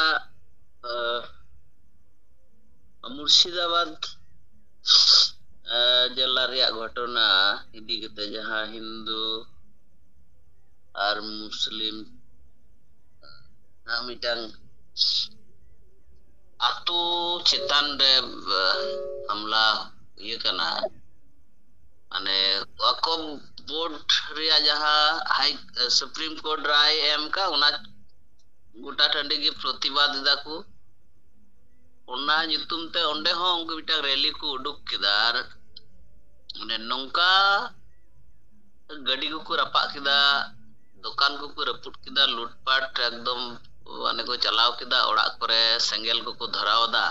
ᱢᱩᱨᱥᱤᱫᱟᱵᱟᱫᱽ ᱡᱮᱞᱟ ᱨᱮᱭᱟᱜ ᱜᱷᱚᱴᱚᱱᱟ ᱤᱫᱤ ᱠᱟᱛᱮ ᱡᱟᱦᱟᱸ ᱦᱤᱱᱫᱩ ᱟᱨ ᱢᱩᱥᱞᱤᱢ ᱢᱤᱫᱴᱟᱝ ᱟᱛᱳ ᱪᱮᱛᱟᱱ ᱨᱮ ᱦᱟᱢᱞᱟ ᱦᱩᱭ ᱟᱠᱟᱱᱟ᱾ ᱢᱟᱱᱮ ᱣᱟᱠᱚᱯ ᱵᱳᱨᱰ ᱨᱮᱭᱟᱜ ᱡᱟᱦᱟᱸ ᱦᱟᱭ ᱥᱩᱯᱨᱤᱢ ᱠᱳᱨᱴ ᱨᱟᱭ ᱮᱢ ᱠᱟᱜ, ᱚᱱᱟ ᱜᱚᱴᱟ ᱴᱟᱺᱰᱤ ᱜᱮ ᱯᱨᱚᱛᱤᱵᱟᱫ ᱮᱫᱟ ᱠᱚ᱾ ᱚᱱᱟ ᱧᱩᱛᱩᱢ ᱛᱮ ᱚᱸᱰᱮ ᱦᱚᱸ ᱩᱱᱠᱩ ᱢᱤᱫᱴᱟᱝ ᱨᱮᱞᱤ ᱠᱚ ᱩᱰᱩᱠ ᱠᱮᱫᱟ᱾ ᱟᱨ ᱢᱟᱱᱮ ᱱᱚᱝᱠᱟ ᱜᱟᱹᱰᱤ ᱠᱚᱠᱚ ᱨᱟᱯᱟᱜ ᱠᱮᱫᱟ, ᱫᱚᱠᱟᱱ ᱠᱚᱠᱚ ᱨᱟᱹᱯᱩᱫ ᱠᱮᱫᱟ, ᱞᱩᱴᱯᱟᱴ ᱮᱠᱫᱚᱢ ᱢᱟᱱᱮ ᱠᱚ ᱪᱟᱞᱟᱣ ᱠᱮᱫᱟ, ᱚᱲᱟᱜ ᱠᱚᱨᱮ ᱥᱮᱸᱜᱮᱞ ᱠᱚᱠᱚ ᱫᱷᱚᱨᱟᱣ ᱮᱫᱟ᱾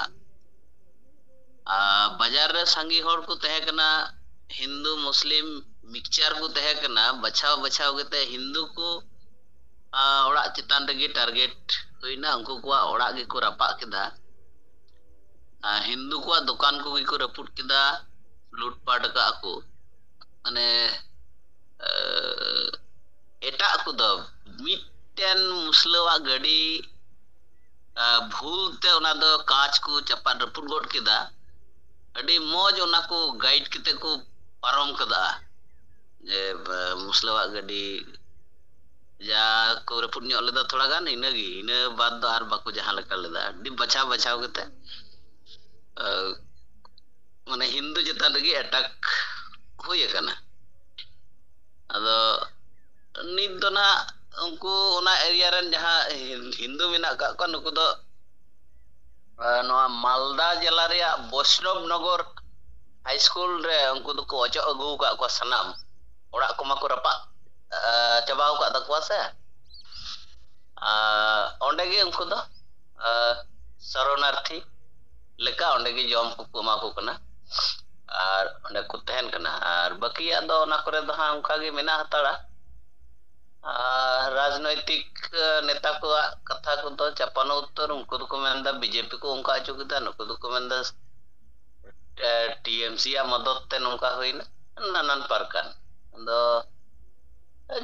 ᱟᱨ ᱵᱟᱡᱟᱨ ᱨᱮ ᱥᱟᱸᱜᱮ ᱦᱚᱲ ᱠᱚ ᱛᱟᱦᱮᱸ ᱠᱟᱱᱟ, ᱦᱤᱱᱫᱩ ᱢᱩᱥᱞᱤᱢ ᱢᱤᱠᱥᱪᱟᱨ ᱠᱚ ᱛᱟᱦᱮᱸ ᱠᱟᱱᱟ, ᱵᱟᱪᱷᱟᱣ ᱵᱟᱪᱷᱟᱣ ᱠᱟᱛᱮ ᱦᱤᱱᱫᱩ ᱠᱚ, ᱟ, ᱚᱲᱟᱜ ᱪᱮᱛᱟᱱ ᱨᱮᱜᱮ ᱴᱟᱨᱜᱮᱴ ᱦᱩᱭᱱᱟ᱾ ᱩᱱᱠᱩ ᱠᱚᱣᱟᱜ ᱚᱲᱟᱜ ᱜᱮᱠᱚ ᱨᱟᱯᱟᱜ ᱠᱮᱫᱟ᱾ ᱟ, ᱦᱤᱱᱫᱩ ᱠᱚᱣᱟᱜ ᱫᱚᱠᱟᱱ ᱠᱚᱜᱮ ᱠᱚ ᱨᱟᱹᱯᱩᱫ ᱠᱮᱫᱟ, ᱞᱩᱴᱯᱟᱴ ᱟᱠᱟᱫ ᱠᱚ᱾ ᱢᱟᱱᱮ, ᱮ, ᱮᱴᱟᱜ ᱠᱚᱫᱚ ᱢᱤᱫᱴᱮᱱ ᱢᱩᱥᱞᱟᱹᱣᱟᱜ ᱜᱟᱹᱰᱤ, ᱟ, ᱵᱷᱩᱞ ᱛᱮ ᱚᱱᱟ ᱫᱚ ᱠᱟᱸᱪ ᱠᱚ ᱪᱟᱯᱟᱫ ᱨᱟᱹᱯᱩᱫ ᱜᱚᱫ ᱠᱮᱫᱟ᱾ ᱟᱹᱰᱤ ᱢᱚᱡᱽ ᱚᱱᱟ ᱠᱚ ᱜᱟᱭᱤᱰ ᱠᱟᱛᱮ ᱠᱚ ᱯᱟᱨᱚᱢ ᱠᱟᱫᱟ᱾ ᱡᱮ, ᱵᱟ, ᱢᱩᱥᱞᱟᱹᱣᱟᱜ ᱜᱟᱹᱰᱤ ᱡᱟ ᱠᱚ ᱨᱟᱹᱯᱩᱫ ᱧᱚᱜ ᱞᱮᱫᱟ ᱛᱷᱚᱲᱟ ᱜᱟᱱ, ᱤᱱᱟᱹᱜᱮ, ᱤᱱᱟᱹ ᱵᱟᱫ ᱫᱚ ᱟᱨ ᱵᱟᱠᱚ ᱡᱟᱦᱟᱸ ᱞᱮᱠᱟ ᱞᱮᱫᱟ, ᱟᱹᱰᱤ ᱵᱟᱪᱷᱟᱣ ᱵᱟᱪᱷᱟᱣ ᱠᱟᱛᱮ, ᱟ, ᱢᱟᱱᱮ ᱦᱤᱱᱫᱩ ᱪᱮᱛᱟᱱ ᱨᱮᱜᱮ ᱮᱴᱟᱠ ᱦᱩᱭ ᱟᱠᱟᱱᱟ᱾ ᱟᱫᱚ ᱱᱤᱛ ᱫᱚ ᱱᱟᱦᱟᱜ ᱩᱱᱠᱩ ᱚᱱᱟ ᱮᱨᱤᱭᱟ ᱨᱮᱱ ᱡᱟᱦᱟᱸ ᱦᱤᱱ-, ᱦᱤᱱᱫᱩ ᱢᱮᱱᱟᱜ ᱟᱠᱟᱫ ᱠᱚᱣᱟ, ᱱᱩᱠᱩ ᱫᱚ, ᱟ, ᱱᱚᱣᱟ ᱢᱟᱞᱫᱟ ᱡᱮᱞᱟ ᱨᱮᱭᱟᱜ ᱵᱳᱭᱥᱱᱚᱵᱽ ᱱᱚᱜᱚᱨ ᱦᱟᱭ ᱥᱠᱩᱞ ᱨᱮ ᱩᱱᱠᱩ ᱫᱚᱠᱚ ᱚᱪᱚᱜ ᱟᱹᱜᱩ ᱟᱠᱟᱫ ᱠᱚᱣᱟ ᱥᱟᱱᱟᱢ᱾ ᱚᱲᱟᱜ ᱠᱚᱢᱟ ᱠᱚ ᱨᱟᱯᱟᱜ, ᱟ, ᱪᱟᱵᱟᱣ ᱟᱠᱟᱫ ᱛᱟᱠᱚᱣᱟ ᱥᱮ᱾ ᱟ, ᱚᱸᱰᱮ ᱜᱮ ᱩᱱᱠᱩ ᱫᱚ, ᱟ, ᱥᱚᱨᱚᱱᱟᱨᱛᱷᱤ ᱞᱮᱠᱟ ᱚᱸᱰᱮ ᱜᱮ ᱡᱚᱢ ᱠᱚᱠᱚ ᱮᱢᱟ ᱠᱚ ᱠᱟᱱᱟ᱾ ᱟᱨ ᱚᱸᱰᱮ ᱠᱚ ᱛᱟᱦᱮᱱ ᱠᱟᱱᱟ᱾ ᱟᱨ ᱵᱟᱹᱠᱤᱭᱟᱜ ᱫᱚ ᱚᱱᱟ ᱠᱚᱨᱮ ᱫᱚ ᱦᱟᱸᱜ ᱚᱱᱠᱟ ᱜᱮ ᱢᱮᱱᱟᱜ ᱦᱟᱛᱟᱲᱟ᱾ ᱟᱨ ᱨᱟᱡᱽᱱᱳᱭᱛᱤᱠ, ᱮ, ᱱᱮᱛᱟ ᱠᱚᱣᱟᱜ ᱠᱟᱛᱷᱟ ᱠᱚᱫᱚ ᱪᱟᱯᱟᱱ ᱩᱛᱟᱹᱨ, ᱩᱱᱠᱩ ᱫᱚᱠᱚ ᱢᱮᱱᱫᱟ ᱵᱤᱡᱮᱯᱤ ᱠᱚ ᱚᱱᱠᱟ ᱦᱚᱪᱚ ᱠᱮᱫᱟ, ᱱᱩᱠᱩ ᱫᱚᱠᱚ ᱢᱮᱱᱫᱟ, ᱮ, ᱴᱤ ᱮᱢ ᱥᱤ ᱭᱟᱜ ᱢᱚᱫᱚᱛ ᱛᱮ ᱱᱚᱝᱠᱟ ᱦᱩᱭᱱᱟ, ᱱᱟᱱᱟᱱ ᱯᱨᱚᱠᱟᱨ᱾ ᱟᱫᱚ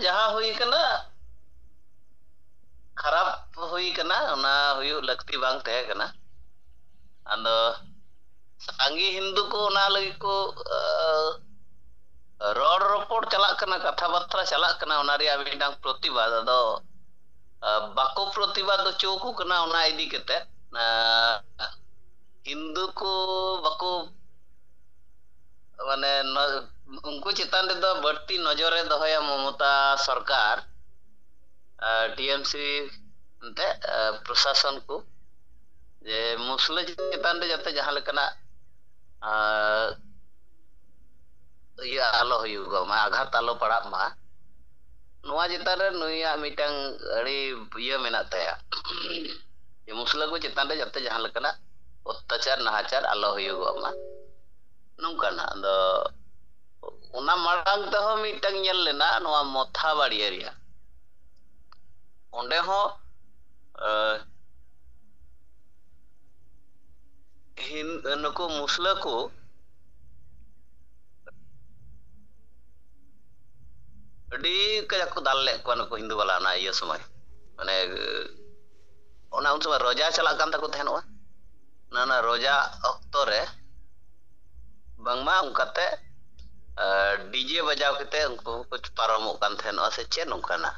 ᱡᱟᱦᱟᱸ ᱦᱩᱭ ᱠᱟᱱᱟ, ᱠᱷᱟᱨᱟᱯ ᱦᱩᱭ ᱠᱟᱱᱟ, ᱚᱱᱟ ᱦᱩᱭᱩᱜ ᱞᱟᱹᱠᱛᱤ ᱵᱟᱝ ᱛᱟᱦᱮᱸ ᱠᱟᱱᱟ᱾ ᱟᱫᱚ ᱥᱟᱸᱜᱮ ᱦᱤᱱᱫᱩ ᱠᱚ ᱚᱱᱟ ᱞᱟᱹᱜᱤᱫ ᱠᱚ, ᱟ, ᱨᱚᱲ ᱨᱚᱯᱚᱲ ᱪᱟᱞᱟᱜ ᱠᱟᱱᱟ, ᱠᱟᱛᱷᱟ ᱵᱟᱛᱨᱟ ᱪᱟᱞᱟᱜ ᱠᱟᱱᱟ, ᱚᱱᱟ ᱨᱮᱭᱟᱜ ᱢᱤᱫᱴᱟᱝ ᱯᱨᱚᱛᱤᱵᱟᱫ᱾ ᱟᱫᱚ, ᱟ, ᱵᱟᱠᱚ ᱯᱨᱚᱛᱤᱵᱟᱫ ᱦᱚᱪᱚ ᱟᱠᱚ ᱠᱟᱱᱟ ᱚᱱᱟ ᱤᱫᱤ ᱠᱟᱛᱮ᱾ ᱟ, ᱦᱤᱱᱫᱩ ᱠᱚ ᱵᱟᱠᱚ, ᱢᱟᱱᱮ, ᱱᱚ-, ᱩᱱᱠᱩ ᱪᱮᱛᱟᱱ ᱨᱮᱫᱚ ᱵᱟᱹᱲᱛᱤ ᱱᱚᱡᱚᱨᱮ ᱫᱚᱦᱚᱭᱟ ᱢᱚᱢᱚᱛᱟ ᱥᱚᱨᱠᱟᱨ, ᱟ, ᱴᱤ ᱮᱢ ᱥᱤ ᱮᱱᱛᱮ, ᱟ, ᱯᱨᱚᱥᱟᱥᱚᱱ ᱠᱚ, ᱡᱮ ᱢᱩᱥᱞᱟᱹ ᱪᱮᱛᱟᱱ ᱨᱮ ᱡᱟᱛᱮ ᱡᱟᱦᱟᱸ ᱞᱮᱠᱟᱱᱟᱜ, ᱟ, ᱤᱭᱟᱹ ᱟᱞᱚ ᱦᱩᱭᱩᱜᱚᱜ ᱢᱟ, ᱟᱜᱷᱟᱛ ᱟᱞᱚ ᱯᱟᱲᱟᱜ ᱢᱟ, ᱱᱚᱣᱟ ᱪᱮᱛᱟᱱ ᱨᱮ ᱱᱩᱭᱟᱜ ᱢᱤᱫᱴᱟᱝ ᱟᱹᱰᱤ ᱤᱭᱟᱹ ᱢᱮᱱᱟᱜ ᱛᱟᱭᱟ᱾ ᱡᱮ ᱢᱩᱥᱞᱟᱹ ᱠᱚ ᱪᱮᱛᱟᱱ ᱨᱮ ᱡᱟᱛᱮ ᱡᱟᱦᱟᱸ ᱞᱮᱠᱟᱱᱟᱜ ᱚᱛᱛᱟᱪᱟᱨ ᱱᱟᱦᱟᱪᱟᱨ ᱟᱞᱚ ᱦᱩᱭᱩᱜᱚᱜ ᱢᱟ, ᱱᱚᱝᱠᱟᱱᱟᱜ᱾ ᱟᱫᱚ ᱚᱱᱟ ᱢᱟᱲᱟᱝ ᱛᱮᱦᱚᱸ ᱢᱤᱫᱴᱟᱝ ᱧᱮᱞ ᱞᱮᱱᱟ ᱱᱚᱣᱟ ᱢᱚᱛᱷᱟ ᱵᱟᱲᱤ ᱮᱨᱤᱭᱟ᱾ ᱚᱸᱰᱮ ᱦᱚᱸ, ᱮ, ᱦᱤᱱ-, ᱱᱩᱠᱩ ᱢᱩᱥᱞᱟᱹ ᱠᱚ ᱟᱹᱰᱤ ᱠᱟᱡᱟᱠ ᱠᱚ ᱫᱟᱞ ᱞᱮᱫ ᱠᱚᱣᱟ ᱱᱩᱠᱩ ᱦᱤᱱᱫᱩ ᱵᱟᱞᱟ ᱚᱱᱟ ᱤᱭᱟᱹ ᱥᱚᱢᱚᱭ᱾ ᱢᱟᱱᱮ, ᱚᱱᱟ ᱩᱱ ᱥᱚᱢᱚᱭ ᱨᱚᱡᱟ ᱪᱟᱞᱟᱜ ᱠᱟᱱ ᱛᱟᱠᱚ ᱛᱟᱦᱮᱱᱚᱜᱼᱟ᱾ ᱚᱱᱟ, ᱚᱱᱟ ᱨᱚᱡᱟ ᱚᱠᱛᱚ ᱨᱮ ᱵᱟᱝᱢᱟ ᱚᱱᱠᱟᱛᱮ, ᱟᱨ ᱰᱤᱡᱮ ᱵᱟᱡᱟᱣ ᱠᱟᱛᱮ ᱩᱱᱠᱩ ᱠᱚ ᱯᱟᱨᱚᱢᱚᱜ ᱠᱟᱱ ᱛᱟᱦᱮᱱᱚᱜᱼᱟ ᱥᱮ ᱪᱮᱫ ᱱᱚᱝᱠᱟᱱᱟᱜ᱾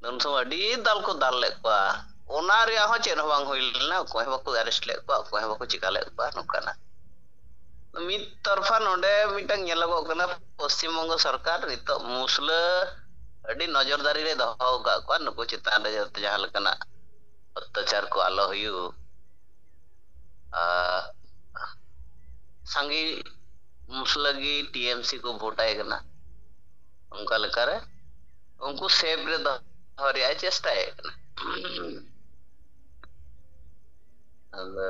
ᱩᱱ ᱥᱚᱢᱚᱭ ᱟᱹᱰᱤ ᱫᱟᱞ ᱠᱚ ᱫᱟᱞ ᱞᱮᱫ ᱠᱚᱣᱟ᱾ ᱚᱱᱟ ᱨᱮᱭᱟᱜ ᱦᱚᱸ ᱪᱮᱫ ᱦᱚᱸ ᱵᱟᱝ ᱦᱩᱭ ᱞᱮᱱᱟ, ᱚᱠᱚᱭ ᱦᱚᱸ ᱵᱟᱠᱚ ᱟᱨᱮᱥᱴ ᱞᱮᱫ ᱠᱚᱣᱟ, ᱚᱠᱚᱭ ᱦᱚᱸ ᱵᱟᱠᱚ ᱪᱤᱠᱟ ᱞᱮᱫ ᱠᱚᱣᱟ ᱱᱚᱝᱠᱟᱱᱟᱜ᱾ ᱢᱤᱫ ᱛᱚᱨᱯᱷᱟ ᱱᱚᱰᱮ ᱢᱤᱫᱴᱟᱝ ᱧᱮᱞᱚᱜᱚᱜ ᱠᱟᱱᱟ, ᱯᱚᱥᱪᱤᱢ ᱵᱚᱝᱜᱚ ᱥᱚᱨᱠᱟᱨ ᱱᱤᱛᱚᱜ ᱢᱩᱥᱞᱟᱹ ᱟᱹᱰᱤ ᱱᱚᱡᱚᱨᱫᱟᱨᱤ ᱨᱮ ᱫᱚᱦᱚ ᱟᱠᱟᱫ ᱠᱚᱣᱟ, ᱱᱩᱠᱩ ᱪᱮᱛᱟᱱ ᱨᱮ ᱡᱟᱛᱮ ᱡᱟᱦᱟᱸ ᱞᱮᱠᱟᱱᱟᱜ ᱚᱛᱛᱟᱪᱟᱨ ᱠᱚ ᱟᱞᱚ ᱦᱩᱭᱩᱜ᱾ ᱟᱨ ᱥᱟᱸᱜᱮ ᱢᱩᱥᱞᱟᱹ ᱜᱮ ᱴᱤᱮᱢᱥᱤ ᱠᱚ ᱵᱷᱳᱴ ᱟᱭ ᱠᱟᱱᱟ᱾ ᱚᱱᱠᱟ ᱞᱮᱠᱟᱨᱮ ᱩᱱᱠᱩ ᱥᱮᱯ ᱨᱮ ᱫᱚᱦᱚ ᱨᱮᱭᱟᱜ ᱮ ᱪᱮᱥᱴᱟᱭᱮᱫ ᱠᱟᱱᱟ᱾ ᱟᱫᱚ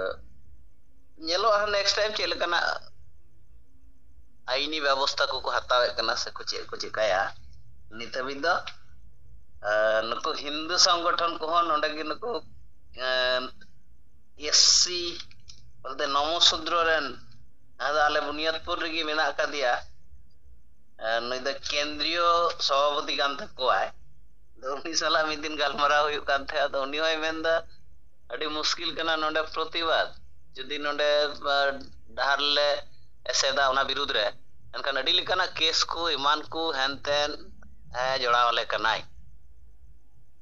ᱧᱮᱞᱚᱜᱼᱟ ᱱᱮᱠᱥᱴ ᱴᱟᱭᱤᱢ ᱪᱮᱫ ᱞᱮᱠᱟᱱᱟᱜ ᱟᱭᱤᱱᱤ ᱵᱮᱵᱚᱥᱛᱷᱟ ᱠᱚᱠᱚ ᱦᱟᱛᱟᱣᱮᱫ ᱠᱟᱱᱟ ᱥᱮ ᱠᱚ ᱪᱮᱫ ᱠᱚ ᱪᱤᱠᱟᱹᱭᱟ᱾ ᱱᱤᱛ ᱦᱟᱹᱵᱤᱡ ᱫᱚ, ᱟᱨ ᱱᱩᱠᱩ ᱦᱤᱱᱫᱩ ᱥᱚᱝᱜᱚᱴᱷᱚᱱ ᱠᱚᱦᱚᱸ ᱱᱚᱰᱮ ᱜᱮ ᱱᱩᱠᱩ, ᱮᱸ, ᱮᱥᱥᱤ ᱵᱚᱞᱛᱮ ᱱᱚᱢᱚ ᱥᱩᱫᱨᱚ ᱨᱮᱱ, ᱡᱟᱦᱟᱸ ᱫᱚ ᱟᱞᱮ ᱵᱩᱱᱤᱭᱟᱫᱽᱯᱩᱨ ᱨᱮᱜᱮ ᱢᱮᱱᱟᱜ ᱟᱠᱟᱫᱮᱭᱟ, ᱮᱸ, ᱱᱩᱭ ᱫᱚ ᱠᱮᱱᱫᱨᱤᱭᱚ ᱥᱚᱵᱷᱟᱯᱚᱛᱤ ᱠᱟᱱ ᱛᱟᱠᱚᱣᱟᱭ᱾ ᱟᱫᱚ ᱩᱱᱤ ᱥᱟᱞᱟᱜ ᱢᱤᱫ ᱫᱤᱱ ᱜᱟᱞᱢᱟᱨᱟᱣ ᱦᱩᱭᱩᱜ ᱠᱟᱱ ᱛᱟᱦᱮᱸᱫ, ᱟᱫᱚ ᱩᱱᱤ ᱦᱚᱸᱭ ᱢᱮᱱᱫᱟ ᱟᱹᱰᱤ ᱢᱩᱥᱠᱤᱞ ᱠᱟᱱᱟ ᱱᱚᱰᱮ ᱯᱨᱚᱛᱤᱵᱟᱫ᱾ ᱡᱩᱫᱤ ᱱᱚᱰᱮ, ᱟ, ᱰᱟᱦᱟᱨ ᱞᱮ ᱮᱥᱮᱫᱟ ᱚᱱᱟ ᱵᱤᱨᱩᱫᱽ ᱨᱮ, ᱮᱱᱠᱷᱟᱱ ᱟᱹᱰᱤ ᱞᱮᱠᱟᱱᱟᱜ ᱠᱮᱥ ᱠᱚ ᱮᱢᱟᱱ ᱠᱚ ᱦᱮᱱᱛᱮᱱ, ᱮ, ᱡᱚᱲᱟᱣ ᱟᱞᱮ ᱠᱟᱱᱟᱭ᱾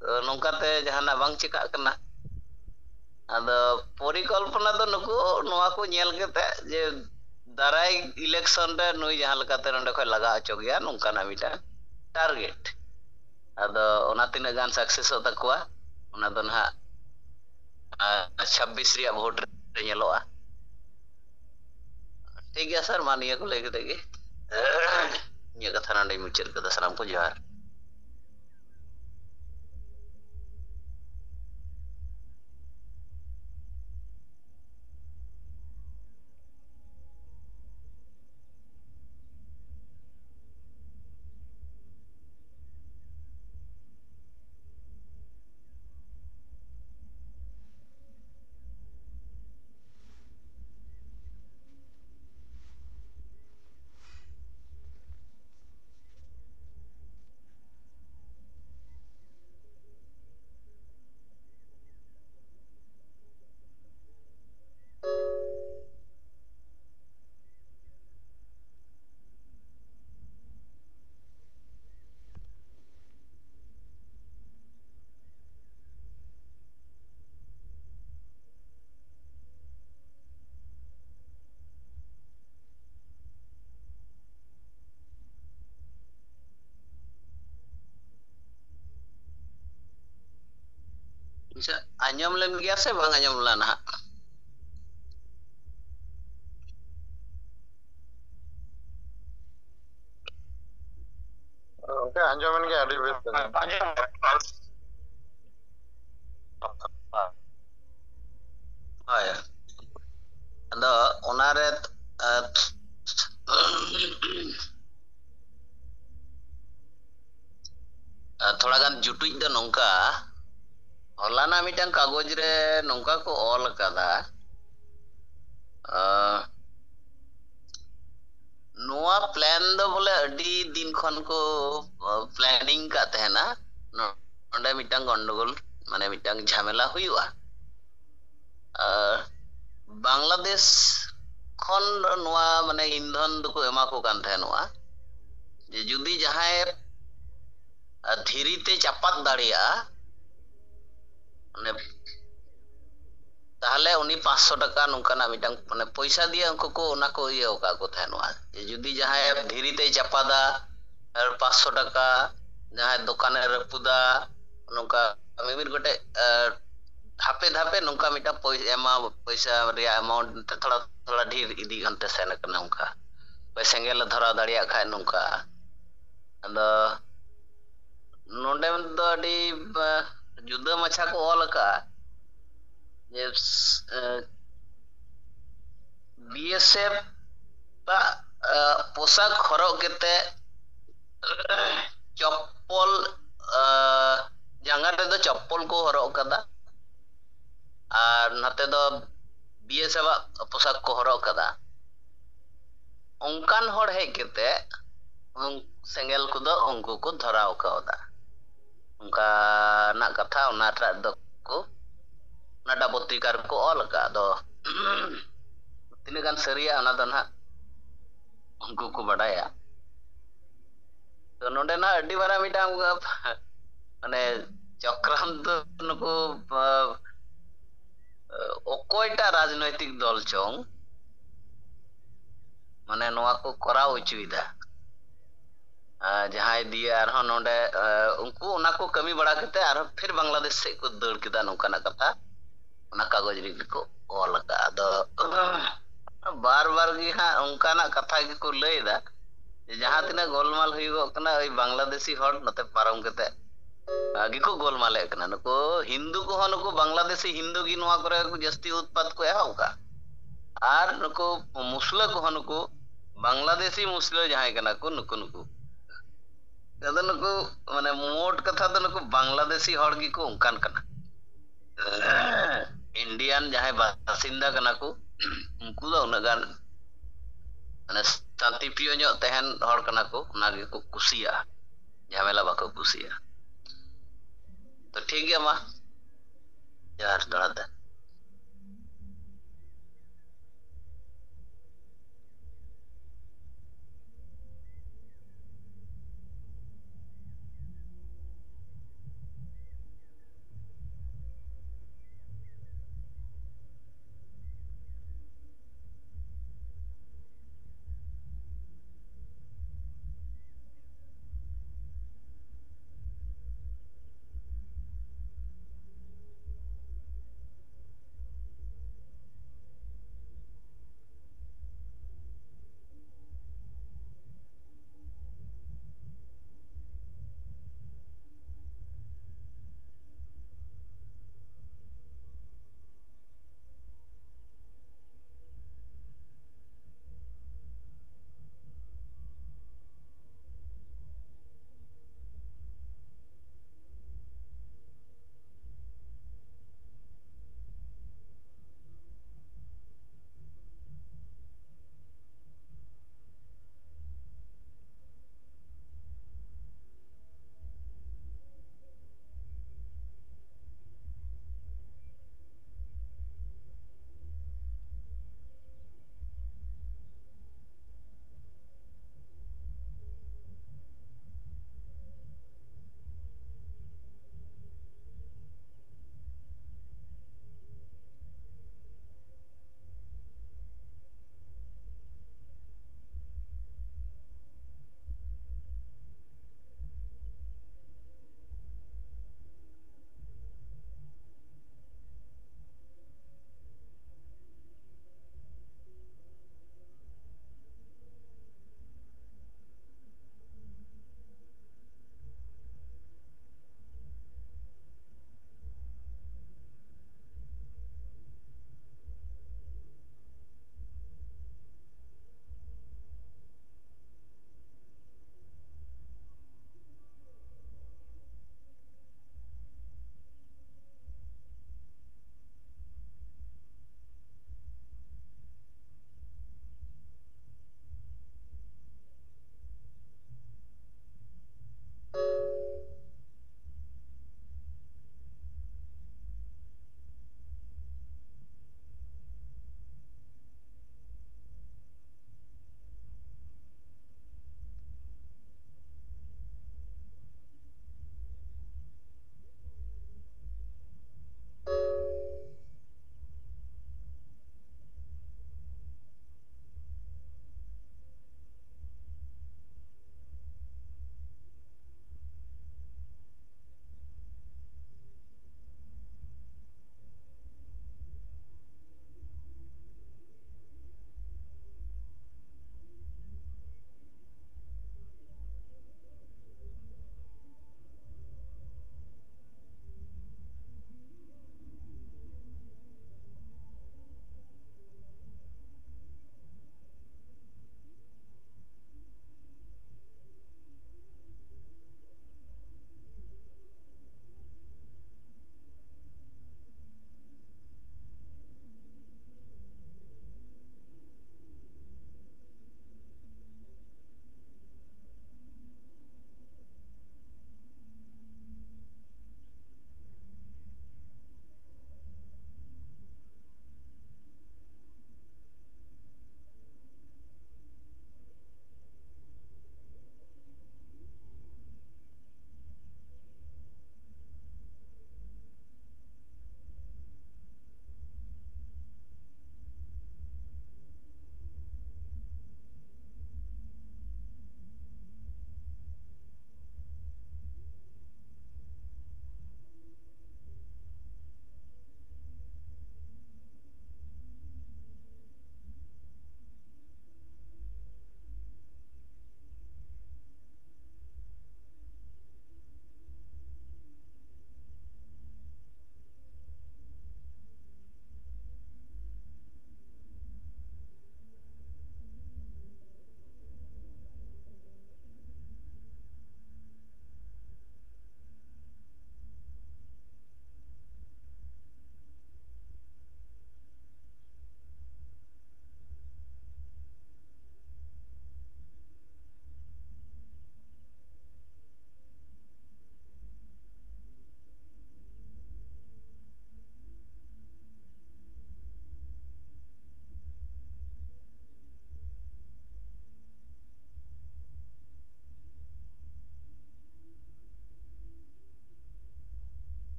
ᱛᱚ ᱱᱚᱝᱠᱟᱛᱮ ᱡᱟᱦᱟᱱᱟᱜ ᱵᱟᱝ ᱪᱤᱠᱟᱹᱜ ᱠᱟᱱᱟ᱾ ᱟᱫᱚ ᱯᱚᱨᱤᱠᱚᱞᱯᱚᱱᱟ ᱫᱚ ᱱᱩᱠᱩ ᱱᱚᱣᱟ ᱠᱚ ᱧᱮᱞ ᱠᱟᱛᱮ ᱡᱮ ᱫᱟᱨᱟᱭ ᱤᱞᱮᱠᱥᱚᱱ ᱨᱮ ᱱᱩᱭ ᱡᱟᱦᱟᱸ ᱞᱮᱠᱟᱛᱮ ᱱᱚᱰᱮ ᱠᱷᱚᱱ ᱞᱟᱜᱟ ᱦᱚᱪᱚ ᱜᱮᱭᱟ, ᱱᱚᱝᱠᱟᱱᱟᱜ ᱢᱤᱫᱴᱟᱝ ᱴᱟᱨᱜᱮᱴ᱾ ᱟᱫᱚ ᱚᱱᱟ ᱛᱤᱱᱟᱹᱜ ᱜᱟᱱ ᱥᱟᱠᱥᱮᱥᱚᱜ ᱛᱟᱠᱚᱣᱟ, ᱚᱱᱟ ᱫᱚ ᱱᱟᱦᱟᱜ, ᱟᱨ ᱪᱷᱟᱵᱵᱤᱥ ᱨᱮᱭᱟᱜ ᱵᱷᱳᱴ ᱨᱮ ᱧᱮᱞᱚᱜᱼᱟ᱾ ᱴᱷᱤᱠ ᱜᱮᱭᱟ ᱥᱟᱨ, ᱢᱟ ᱱᱤᱭᱟᱹ ᱠᱚ ᱞᱟᱹᱭ ᱠᱟᱛᱮ ᱜᱮ ᱤᱧᱟᱹᱜ ᱠᱟᱛᱷᱟ ᱱᱚᱰᱮᱧ ᱢᱩᱪᱟᱹᱫ ᱠᱟᱫᱟ᱾ ᱥᱟᱱᱟᱢ ᱠᱚ ᱡᱚᱦᱟᱨ᱾ ᱟᱪᱪᱷᱟ, ᱟᱸᱡᱚᱢ ᱞᱮᱱ ᱜᱮᱭᱟ ᱥᱮ ᱵᱟᱝ ᱟᱸᱡᱚᱢ ᱞᱮᱱᱟ ᱦᱟᱸᱜ? ᱜᱚᱝᱠᱮ, ᱟᱸᱡᱚᱢᱮᱱ ᱜᱮᱭᱟ ᱟᱹᱰᱤ ᱵᱮᱥ ᱜᱮ᱾ ᱦᱳᱭ᱾ ᱟᱫᱚ ᱚᱱᱟᱨᱮ, ᱟᱨ, ᱟᱨ ᱛᱷᱚᱲᱟ ᱜᱟᱱ ᱡᱩᱴᱩᱡ ᱫᱚ ᱱᱚᱝᱠᱟ, ᱦᱚᱞᱟᱱᱟᱜ ᱢᱤᱫᱴᱟᱝ ᱠᱟᱜᱚᱡᱽ ᱨᱮ ᱱᱚᱝᱠᱟ ᱠᱚ ᱚᱞ ᱟᱠᱟᱫᱟ, ᱟᱸ, ᱱᱚᱣᱟ ᱯᱞᱮᱱ ᱫᱚ ᱵᱚᱞᱮ ᱟᱹᱰᱤ ᱫᱤᱱ ᱠᱷᱚᱱ ᱠᱚ, ᱟᱸ, ᱯᱞᱮᱱᱤᱝ ᱠᱟᱜ ᱛᱟᱦᱮᱱᱟ, ᱱᱚᱰᱮ ᱢᱤᱫᱴᱟᱝ ᱜᱚᱱᱰᱚᱜᱳᱞ, ᱢᱟᱱᱮ ᱢᱤᱫᱴᱟᱝ ᱡᱷᱟᱢᱮᱞᱟ ᱦᱩᱭᱩᱜᱼᱟ᱾ ᱟᱨ ᱵᱟᱝᱞᱟᱫᱮᱥ ᱠᱷᱚᱱ ᱱᱚᱣᱟ ᱢᱟᱱᱮ ᱤᱱᱫᱷᱚᱱ ᱫᱚᱠᱚ ᱮᱢᱟ ᱠᱚ ᱠᱟᱱ ᱛᱟᱦᱮᱱᱚᱜᱼᱟ, ᱡᱮ ᱡᱩᱫᱤ ᱡᱟᱦᱟᱸᱭ ᱫᱷᱤᱨᱤ ᱛᱮ ᱪᱟᱯᱟᱫ ᱫᱟᱲᱮᱭᱟᱜᱼᱟ, ᱢᱟᱱᱮ, ᱛᱟᱦᱚᱞᱮ ᱩᱱᱤ ᱯᱟᱸᱪᱥᱚ ᱴᱟᱠᱟ ᱱᱚᱝᱠᱟᱱᱟᱜ ᱢᱤᱫᱴᱟᱝ, ᱢᱟᱱᱮ, ᱯᱚᱭᱥᱟ ᱫᱤᱭᱮ ᱩᱱᱠᱩ ᱠᱚ ᱚᱱᱟ ᱠᱚ ᱤᱭᱟᱹ ᱟᱠᱟᱫ ᱠᱚ ᱛᱟᱦᱮᱱᱚᱜᱼᱟ, ᱡᱮ ᱡᱩᱫᱤ ᱡᱟᱦᱟᱸᱭ ᱫᱷᱤᱨᱤ ᱛᱮᱭ ᱪᱟᱯᱟᱫᱟ ᱟᱨ ᱯᱟᱸᱪᱥᱚ ᱴᱟᱠᱟ, ᱡᱟᱦᱟᱸᱭ ᱫᱚᱠᱟᱱᱮ ᱨᱟᱹᱯᱩᱫᱟ, ᱱᱚᱝᱠᱟ ᱢᱤᱢᱤᱫ ᱜᱚᱴᱮᱡ, ᱟᱨ ᱫᱷᱟᱯᱮ ᱫᱷᱟᱯᱮ ᱱᱚᱝᱠᱟ ᱢᱤᱫᱴᱟᱝ ᱯᱚᱭ-, ᱮᱢᱟ, ᱯᱚᱭᱥᱟ ᱨᱮᱭᱟᱜ ᱮᱢᱟᱣᱩᱱᱴ ᱛᱷᱚᱲᱟ ᱛᱷᱚᱲᱟ ᱰᱷᱮᱨ ᱤᱫᱤ ᱦᱟᱱᱛᱮ ᱥᱮᱱ ᱟᱠᱟᱱᱟ ᱚᱱᱠᱟ᱾ ᱚᱠᱚᱭ ᱥᱮᱸᱜᱮᱞ ᱮ ᱫᱷᱚᱨᱟᱣ ᱫᱟᱲᱮᱭᱟᱜ ᱠᱷᱟᱡ ᱱᱚᱝᱠᱟ᱾ ᱟᱫᱚ ᱱᱚᱰᱮ ᱫᱚ ᱟᱹᱰᱤ, ᱟ, ᱡᱩᱫᱟᱹ ᱢᱟᱪᱷᱟ ᱠᱚ ᱚᱞ ᱟᱠᱟᱫᱼᱟ ᱡᱮ, ᱮ, ᱵᱤ ᱮᱥ ᱮᱯᱷ ᱟᱜ, ᱟ, ᱯᱳᱥᱟᱠ ᱦᱚᱨᱚᱜ ᱠᱟᱛᱮ ᱪᱚᱯᱯᱚᱞ, ᱟ, ᱡᱟᱸᱜᱟ ᱨᱮᱫᱚ ᱪᱚᱯᱯᱚᱞ ᱠᱚ ᱦᱚᱨᱚᱜ ᱠᱟᱫᱟ, ᱟᱨ ᱱᱚᱛᱮ ᱫᱚ ᱵᱤ ᱮᱥ ᱮᱯᱷ ᱟᱜ ᱯᱳᱥᱟᱠ ᱠᱚ ᱦᱚᱨᱚᱜ ᱠᱟᱫᱟ᱾ ᱚᱱᱠᱟᱱ ᱦᱚᱲ ᱦᱮᱡ ᱠᱟᱛᱮ ᱩᱱ-, ᱥᱮᱸᱜᱮᱞ ᱠᱚᱫᱚ ᱩᱱᱠᱩ ᱠᱚ ᱫᱷᱚᱨᱟᱣ ᱠᱟᱣᱫᱟ᱾ ᱚᱱᱠᱟᱱᱟᱜ ᱠᱟᱛᱷᱟ ᱚᱱᱟᱴᱟᱜ ᱫᱚᱠᱚ, ᱚᱱᱟᱴᱟᱜ ᱯᱚᱛᱨᱤᱠᱟ ᱨᱮᱠᱚ ᱚᱞ ᱟᱠᱟᱫ᱾ ᱟᱫᱚ ᱛᱤᱱᱟᱹᱜ ᱜᱟᱱ ᱥᱟᱹᱨᱤᱭᱟ ᱚᱱᱟ ᱫᱚ ᱱᱟᱦᱟᱜ ᱩᱱᱠᱩ ᱠᱚ ᱵᱟᱰᱟᱭᱟ᱾ ᱛᱚ ᱱᱚᱰᱮ ᱱᱟᱦᱟᱜ ᱟᱹᱰᱤ ᱢᱟᱨᱟᱝ ᱢᱤᱫᱴᱟᱝ, ᱢᱟᱱᱮ, ᱪᱚᱠᱨᱟᱱᱛᱚ ᱱᱩᱠᱩ, ᱟ, ᱚᱠᱚᱭᱴᱟᱜ ᱨᱟᱡᱽᱱᱳᱭᱛᱤᱠ ᱫᱚᱞ ᱪᱚᱝ, ᱢᱟᱱᱮ, ᱱᱚᱣᱟ ᱠᱚ ᱠᱚᱨᱟᱣ ᱦᱚᱪᱚᱭᱮᱫᱟ᱾ ᱟᱨ ᱡᱟᱦᱟᱸᱭ ᱫᱤᱭᱮ ᱟᱨᱦᱚᱸ ᱱᱚᱰᱮ, ᱟᱨ ᱩᱱᱠᱩ ᱚᱱᱟ ᱠᱚ ᱠᱟᱹᱢᱤ ᱵᱟᱲᱟ ᱠᱟᱛᱮ ᱟᱨᱦᱚᱸ ᱯᱷᱤᱨ ᱵᱟᱝᱞᱟᱫᱮᱥ ᱥᱮᱫ ᱠᱚ ᱫᱟᱹᱲ ᱠᱮᱫᱟ, ᱱᱚᱝᱠᱟᱱᱟᱜ ᱠᱟᱛᱷᱟ ᱚᱱᱟ ᱠᱟᱜᱚᱡᱽ ᱨᱮ ᱜᱮᱠᱚ ᱚᱞ ᱟᱠᱟᱫᱼᱟ᱾ ᱟᱫᱚ ᱵᱟᱨ ᱵᱟᱨ ᱜᱮ ᱦᱟᱸᱜ ᱚᱱᱠᱟᱱᱟᱜ ᱠᱟᱛᱷᱟ ᱜᱮᱠᱚ ᱞᱟᱹᱭ ᱮᱫᱟ ᱡᱮ ᱡᱟᱦᱟᱸ ᱛᱤᱱᱟᱹᱜ ᱜᱳᱞᱢᱟᱞ ᱦᱩᱭᱩᱜᱚᱜ ᱠᱟᱱᱟ, ᱳᱭ ᱵᱟᱝᱞᱟᱫᱮᱥᱤ ᱦᱚᱲ ᱱᱚᱛᱮ ᱯᱟᱨᱚᱢ ᱠᱟᱛᱮ, ᱟᱨ ᱜᱮᱠᱚ ᱜᱳᱞᱢᱟᱞᱮᱫ ᱠᱟᱱᱟ᱾ ᱱᱩᱠᱩ ᱦᱤᱱᱫᱩ ᱠᱚᱦᱚᱸ, ᱱᱩᱠᱩ ᱵᱟᱝᱞᱟᱫᱮᱥᱤ ᱦᱤᱱᱫᱩ ᱜᱮ ᱱᱚᱣᱟ ᱠᱚᱨᱮ ᱠᱚ ᱡᱟᱹᱥᱛᱤ ᱩᱛᱯᱟᱛ ᱠᱚ ᱮᱦᱚᱵ ᱠᱟᱜᱼᱟ᱾ ᱟᱨ ᱱᱩᱠᱩ ᱢᱩᱥᱞᱟᱹ ᱠᱚᱦᱚᱸ, ᱱᱩᱠᱩ ᱵᱟᱝᱞᱟᱫᱮᱥᱤ ᱢᱩᱥᱞᱟᱹ ᱡᱟᱦᱟᱸᱭ ᱠᱟᱱᱟ ᱠᱚ, ᱱᱩᱠᱩ, ᱱᱩᱠᱩ ᱟᱫᱚ ᱱᱩᱠᱩ, ᱢᱟᱱᱮ, ᱢᱳᱴ ᱠᱟᱛᱷᱟ ᱫᱚ ᱱᱩᱠᱩ ᱵᱟᱝᱞᱟᱫᱮᱥᱤ ᱦᱚᱲ ᱜᱮᱠᱚ ᱚᱱᱠᱟᱱ ᱠᱟᱱᱟ᱾ ᱤᱱᱰᱤᱭᱟᱱ ᱡᱟᱦᱟᱸᱭ ᱵᱟᱥᱤᱱᱫᱟ ᱠᱟᱱᱟ ᱠᱚ, ᱩᱱᱠᱩ ᱫᱚ ᱩᱱᱟᱹᱜ ᱜᱟᱱ, ᱢᱟᱱᱮ, ᱥᱟᱱᱛᱤ ᱯᱨᱤᱭᱚ ᱧᱚᱜ ᱛᱟᱦᱮᱱ ᱦᱚᱲ ᱠᱟᱱᱟ ᱠᱚ, ᱚᱱᱟ ᱜᱮᱠᱚ ᱠᱩᱥᱤᱭᱟᱜᱼᱟ, ᱡᱷᱟᱢᱮᱞᱟ ᱵᱟᱠᱚ ᱠᱩᱥᱤᱭᱟᱜᱼᱟ᱾ ᱛᱚ, ᱴᱷᱤᱠ ᱜᱮᱭᱟ, ᱢᱟ ᱡᱚᱦᱟᱨ ᱫᱚᱦᱲᱟ ᱛᱮ᱾